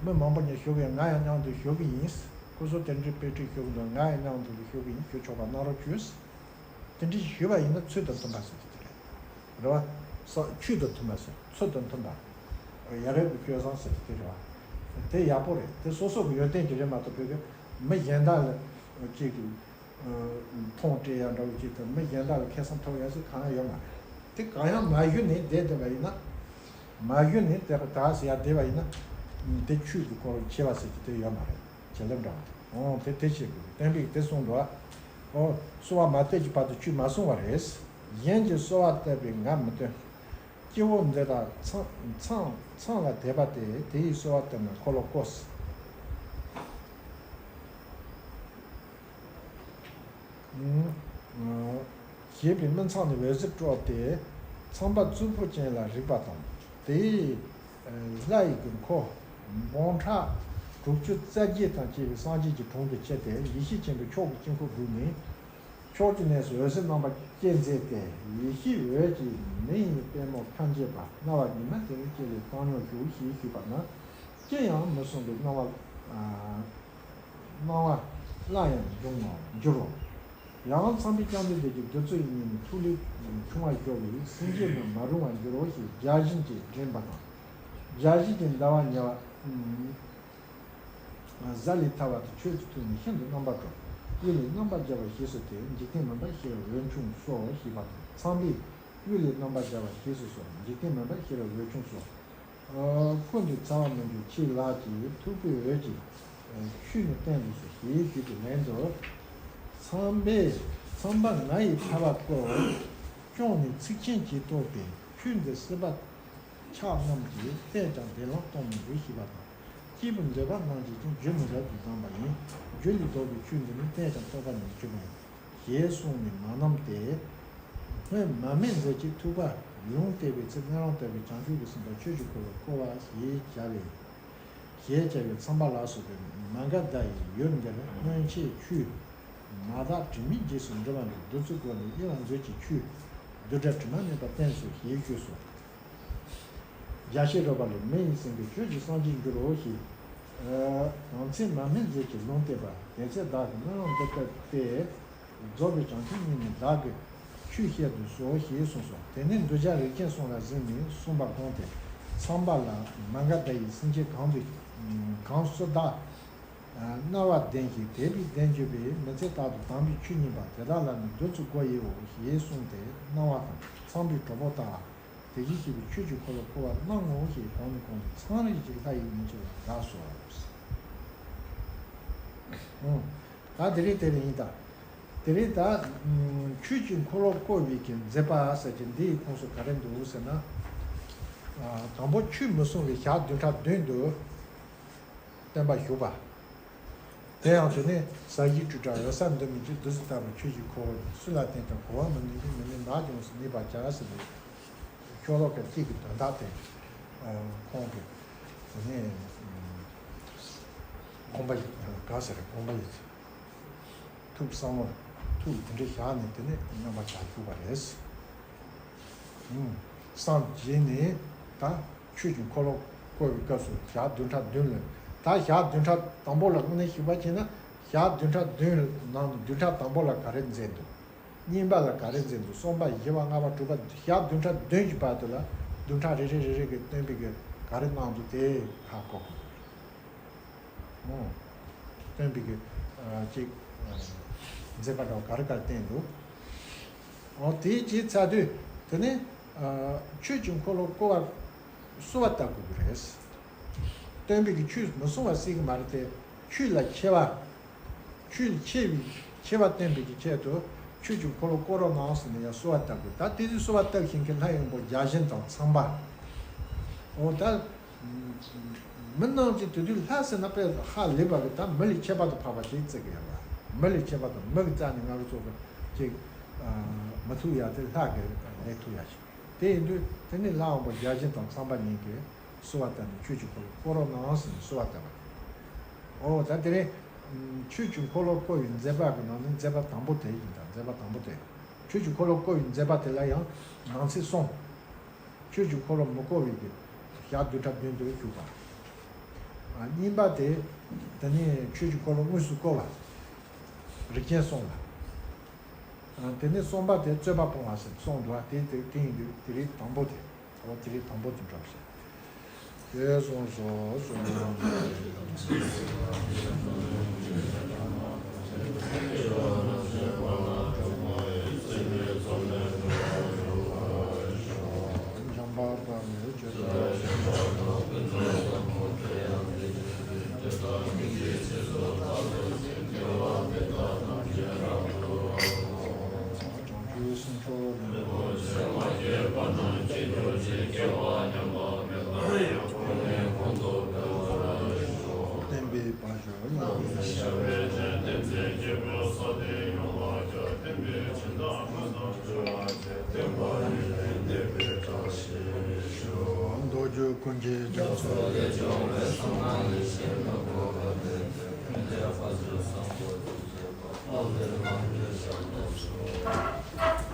མི་མང་པོ་ནས་ཞུ་གི་ཡོད། ང་ཡང་མཉམ་དུ་ཞུ་གི་ཡིན། ཁོ་ཚོ་དེ་འདྲའི་དཔེ་ཁྲིད་ཞུ་གི་འདུག་ང་ཡང་མཉམ་དུ་ཞུ་གི་ཡིན། ཞུ་ཆོག་པ་གནང་རོགས་བྱོས། དེ་འདྲ་ཞུས་པ་ཡིན་ན་ཚུལ་དང་མཐུན་པ་ཟེར་གྱི་དེ་རེད། རེད་བ། ས་ཆོས་དང་མཐུན་པ་ཟེར། ཚུལ་དང་མཐུན་པ། ཡ་རབས་ཀྱི་སྤྱོད་བཟང་ཟེར་གྱི་དེ་རེད་བ། དེ་ཡག་པོ་རེད། དེ་སོ་སོ་གི་ཡོན་ཏན་གྱི་རེད་མ་གཏོགས་བོད་ཀྱི་མི་གཞན་དག་ལ་ཅིག་གི་ མཐོང་སྤྲད་ཡ་འདྲ་བོ་ཅིག་དང་མི་གཞན་དག་གི་ཁེ་བཟང་ཐོབ་ཡ་ཟེར་གང་ཡང་ཡོད་མ་རེད། དེ་གང་ཡང་མ་ཞུས་ནས་བསྡད་བསྡད་པ་ཡིན་ན། མ་ཞུས་ནས་དེ་ད་ཟེར་ཡ་བསྡད་པ་ཡིན་ན། དེ་ཆོས་ཀྱི་འཁོར་ལོ་ཕྱེ་བ་ཟེར་གྱི་དེ་ཡོད་མ་རེད། བྱིན་རླབས་འདྲ་བ་དེ། འོ་དེ་དེ་བྱེད་དགོས། བསྟན་པས་དེ་གསུངས་འདུག་ཨ། འོ་གསོལ་བ་མ་བཏབ་ཀྱི་བར་དུ་ཆོས་མ་གསུང་བ་རེད། གཞན་གྱིས་གསོལ་བ་བཏབ་པས་ང་མི་བཏོན། སྐྱེ་བོ་འདི་དག་ཚངས་ཚངས་ཚངས་ལ་དད་པ་སྟེ། དེ་ཡིས་གསོལ་བ་བཏབ་ན་འཁོར་ལོ་བསྐོར། ཞེས་པའི་སྨིན་མཚམས་ནས་འོད་ཟེར་འཕྲོས་ཏེ། ཚངས་པ་རྩུབ་པོ་ཅན་ལ་རེག་པ་དང་། དེ་ཡི་ལྷ་ཡི་གི་འཁོར་འབུམ་ཕྲག་དྲུག་ཅུ་རྩ་བརྒྱད་དང་བཅས་པའི་སངས་རྒྱས་ཀྱི་དྲུང་དུ་ཁྱེར་ཏེ། ཡེ་ཤེས་ཆེན་པོའི་མཆོག་གི་དཀྱིལ་འཁོར་བསྒྲུབས་ནས། ཕྱོགས་ཀྱི་གནས་སུ་འོད་ཟེར་རྣམ་པ་བསྐྱེད་མཛད་དེ། ཡེ་ཤེས་འོད་ཀྱི་མེ་ཡི་པད་མོ་ཁ་འབྱེད་པ། སྣང་བ་ཉི་མ་དེ་ནི་ཅི་ལས་བཏང་སྙོམས་བཞུགས་ཞེས་ཞུས་པ་ན། ཅི་ཡང་མི་གསུང་བའི་སྣང་བ། སྣང་བ་སླར་ཡང་འབྱུང་བར་འགྱུར་རོ། ཡང་ཚངས་པས་བཅོམ་ལྡན་འདས་ཀྱི་བདུད་རྩི་ཡི་ཉིམ་ནས་ཐིག་ལེ་ཆུང་བར་ཤོར་བས། སེམས་ཅན་རྣམས་མ་རུངས་པར་འགྱུར་རོ་ཞེས་བརྒྱ་བྱིན་གྱིས་འདྲེན་པ་དང་། བརྒྱ་བྱིན་གྱིས་ཟླ་བ་ཉ་བ། གཟའ་ལས་ཐལ་བ་དང་ཆོས་ཀྱི་ཐུགས་ནི་ཤིན་ཏུ་རྣམ་པར་གྲོལ། གཡུལ་ལས་རྣམ་པར་རྒྱལ་བ་ཞེས་སུ་བཏགས། འཇིག་རྟེན་མུན་པར་ཤེས་པའི་འོད་ཆུང་སོ་ཞེས་པ་དང་། ཚངས་པས་གཡུལ་ལས་རྣམ་པར་རྒྱལ་བ་ཞེས་སུ་གསོལ། འཇིག་རྟེན་མུན་པར་ཤེས་པའི་འོད་ཆུང་སོ། ཀུན་ཏུ་འཚེ་བ་མི་འཇུག་ཁྱེད་ལགས་ཀྱི་ཐུགས་ཀྱི་འོད་ཀྱིས་ཆོས་ནི་བསྟན་དུ་གསོལ་ཞེས་ཞུས་པའི་ལན་དུ། ཚངས་པས་ཚངས་པ་ང་ཡི་ཐར་པ་བསྐོར། སྐྱོང་ནས་ཚིག་ཆེན་གྱིས་བསྟོད་པས། ཆོས་འདི་སྲིད་པ་ཆགས་རྣམས་ཀྱིས། བལྟས་ཀྱང་བདེ་བླག་གཏོང་མི་འགྱུར་ཞེས་པ་དང་། སྐྱེས་བུ་འདོད་པ་རྣམས་ཀྱིས་ཀྱང་། རྒྱུ་མི་འབྲས་བུ་བསྡམས་པ་ཡིན། རྒྱུ་ལས་ལྡོག་པའི་ཆོས་འདི་ནི། བལྟས་ཀྱང་རྟོགས་པ་ཉིད་གྱུར་པ་ཡིན། ཞེས་གསུངས་ནས་མ་བསྣམས་ཏེ། སྔོན་མར་མེ་མཛད་ཀྱི་ཐུབ་པ་ལུང་བསྟན་པའི་ཚེ། སྨོན་ལམ་བཏབ་པས་བྱང་ཆུབ་ཀྱི་སེམས་དང་ཆོས་ཀྱི་འཁོར་ལོ་བསྐོར་བ་ཞེས་བྱ་བའི། ཞེས་བྱ་བའི་ཚངས་པ་ལ་སོགས་པའི་མ་ག་དྷ་ཡི་ཡུལ་འདིར་སྔོན་ཆད་ཆོས་མ་དག་དྲི་མེད་རྗེས་སུ་འགྲོ་བ་འདི་བདུད་རྩི་བསྐོལ་ནས་དབྱེ་བ་མཛོད་ཀྱི་ཆོས་རྡུལ་ཕྲ་དྲི་མ་མེད་པ་བསྟན་སོ་ཞེས་བརྗོད་སོ། རྒྱལ་སྲས་རོལ་པ་ལས་མི་ཡི་སེང་གེ་ཁྱོད་ཀྱིས་སངས་རྒྱས་འགྱུར་རོ་ཞེས། ཡང་ཚེ་མར་མེ་མཛད་ཀྱི་ལུང་བསྟན་པ། དེ་ཚེ་བདག་གིས་སྨོན་ལམ་འདི་བཏབ་སྟེ། རྫོགས་པའི་བྱང་ཆུབ་བརྙེས་ནས་བདག་གིས་ཆོས་བཤད་དུ་གསོལ་ཞེས་གསུངས་སོ། དེ་ནས་གདུལ་བྱ་རིགས་ཅན་གསུམ་ལ་གཟིགས་ནས་གསུངས་པ་དགོངས་ཏེ། ཚངས་པ་ལ་མ་ག་དྷ་ཡི་སེམས་ཅན་གང་དུ་གང་སུ་བདག་སྨྲ་བ་ལྡན་ཞིང་དད་པས་ལྡན་གྱུར་པའི་མི་ཚེ་རྟག་ཏུ་དམ་པའི་ཆོས་ཉན་པ་དེ་དག་ལ་ནི་བདུད་རྩི་བསྐོལ་ཡི་འོ་ཞེས་གསུངས་ཏེ་གནང་བ་དང་། ཚངས་པས་གྲོགས་པོ་དག་དེ་བཞིན་གཤེགས་པའི་ཆོས་ཀྱི་འཁོར་ལོ་བསྐོར་བར་གནང་ངོ་ཞེས་དགོངས་ནས་དགོངས་ཏེ་ཚངས་རིས་ཀྱི་ལྷ་ཡི་མིང་ཅན་ལ་བསྒྲགས་སོ། ད་དེ་རིང་དེ་རིང་ཡིན་ད། དེ་རིང་ད་ཆོས་ཀྱི་འཁོར་ལོ་བསྐོར་བའི་གི་མཛད་པ་ཟེར་གྱི་འདི་ཡི་ཁོངས་སུ་ག་རེ་འདུག་ཟེར་ན། དང་པོ་ཆོས་མི་གསུང་བའི་ཞག་བདུན་ཕྲག་བདུན་དུ། བསྟན་པ་བཞུགས་པ། དེ་ཡང་དེ་ནས་ས་གཞི་བཅུ་ཕྲག་འོད་གསལ་འདུ་མི་འགྱུར། བདུད་རྩི་ལྟ་བུའི་ཆོས་ཀྱི་འཁོར་ལོ་འདི། སུ་ལ་བསྟན་ཀྱང་གོ་བ་མི་ནུས་ཏེ། མི་ནུས་ནག་ཅིང་ཟིན་ནུས་པར་བྱ་ཟེར་བའི་ཤོ་ལོ་ཀ་གཅིག་གི་དོན་དག་དེ། ཁོང་གིས་དེ་ནས་དགོངས་པ་ཡི་ག་ཟེར་དགོངས་པ་ཡི་ཐུགས་བསམ་བློ་ཐུགས་དེ་འདྲ་བཞག་ནས་དེ་ནས་མཉམ་པར་བཞག་བཞུགས་པ་རེད། སངས་རྒྱས་ནས་ད་ཆོས་ཀྱི་འཁོར་ལོ་བསྐོར་བའི་སྐབས་སུ་ཞག་བདུན་ཕྲག་བདུན་ལ། ད་ཞག་བདུན་ཕྲག་དང་པོ་ལ་དངོས་གནས་ཞུས་པ་བྱས་ན་ཞག་བདུན་ཕྲག་བདུན་ནང་དུ་བདུན་ཕྲག་དང་པོ་ལ་ག་རེ་མཛད་འདུག་གཉིས་པ་ལ་ག་རེ་མཛད་འདུག་གསུམ་པ་བཞི་པ་ལྔ་པ་དྲུག་པ་ཞག་བདུན་ཕྲག་བདུན་གྱི་བར་དུ་ལ་བདུན་ཕྲག་རེ་རེ་རེ་རེ་གི་སྟོན་པའི་གི་ག་རེ་གནང་འདུག་དེ་ཧ་གོ་དགོས། སྟོན་པའི་གི་ཅིག་མཛད་པ་འདྲ་བ་ག་རེ་ག་རེ་བསྟན་འདུག་འོ་དེའི་རྗེས་ཚར་དུས་དེ་ནས་ཆོས་ཀྱི་འཁོར་ལོ་བསྐོར་བར་གསོལ་བ་བཏབ་དགོས་ཀྱི་རེད། སྟོན་པའི་གི་ཆོས་མི་གསུང་བ་སྲིད་ཀྱི་མ་རེད་དེ། ཆོས་ལ་ཆེ་བ། ཆོས་ལ་ཆེ་བའི་ཆེ་བ་བསྟན་པའི་གི་ཆེད་དུ་ཆོས་ཀྱི་འཁོར་ལོ་བསྐོར་རོགས་གནང་ཟེར་ནས་ཡང་གསོལ་བ་བཏབ་དགོས། ད་དེ་དུས་གསོལ་བ་བཏབ་བཞིན་གྱི་ལྷ་ཡོན་པོ་བརྒྱ་བྱིན་དང་ཚངས་པ། འོ་ད། མི་རྣམས་ཀྱི་དེ་དུས་ལྷ་ཟེར་ན་དཔེ་ཧ་ལས་པ་གི་ད་མི་ལས་ཁྱད་པར་དུ་འཕགས་པ་ཞིག་བརྩི་གི་ཡོད་པ། མི་ལས་ཁྱད་པར་དུ་མི་གི་རྩ་ནས་ང་རང་ཚོ་གི་ཅིག་མི་ཐུབ་ཡ་དེ་ལྷ་གི་ལས་ཐུབ་ཡ་ཞིག་དེ་ཡིན་དུས་དེ་ནི་ལྷ་ཡོན་པོ་བརྒྱ་བྱིན་དང་ཚངས་པ་གཉིས་ཀྱིས་གསོལ་བ་བཏབ་ནས་ཆོས་ཀྱི་འཁོར་ལོ་བསྐོར་རོགས་གནང་ཟེར་ནས་གསོལ་བ་བཏབ་པ་དེ། འོ་ད་དེ་རིང་ཆོས་ཀྱི་འཁོར་ལོ་བསྐོར་བའི་མཛད་པ་གི་ནང་ནས་མཛད་པ་དང་པོ་དེ་ཡིན། ད་མཛད་པ་དང་པོ་དེ། ཆོས་ཀྱི་འཁོར་ལོ་བསྐོར་བའི་མཛད་པ་དེ་ལ་ཡང་ནང་གསེས་གསུམ། ཆོས་ཀྱི་འཁོར་ལོ་མི་བསྐོར་བའི་གི་ཞག་བདུན་ཕྲག་བདུན་དུ་བཞུགས་པ། གཉིས་པ་དེ་དེ་ནས་ཆོས་ཀྱི་འཁོར་ལོ་དངོས་སུ་བསྐོར་བ། རིགས་ཅན་གསུམ་ལ། དེ་ནས་གསུམ་པ་དེ་རྩོད་པ་སྤོང་བ་ཟེར་གསུངས་འདུག་བ། དེ་དེ་དེ་ཡིན་དུས་དེ་རིང་དང་པོ་དེ། འོ་དེ་རིང་དང་པོ་དེ་འགྲོ་བྱེད། དེ་གསུངས་སོ་གསུངས། བསྟན་པའི་བ་ཞོ་ཉམས་པའི་ཤ། མདོ་རྒྱུད་ཀུན་གྱི་རྒྱ་མཚོ་ལས།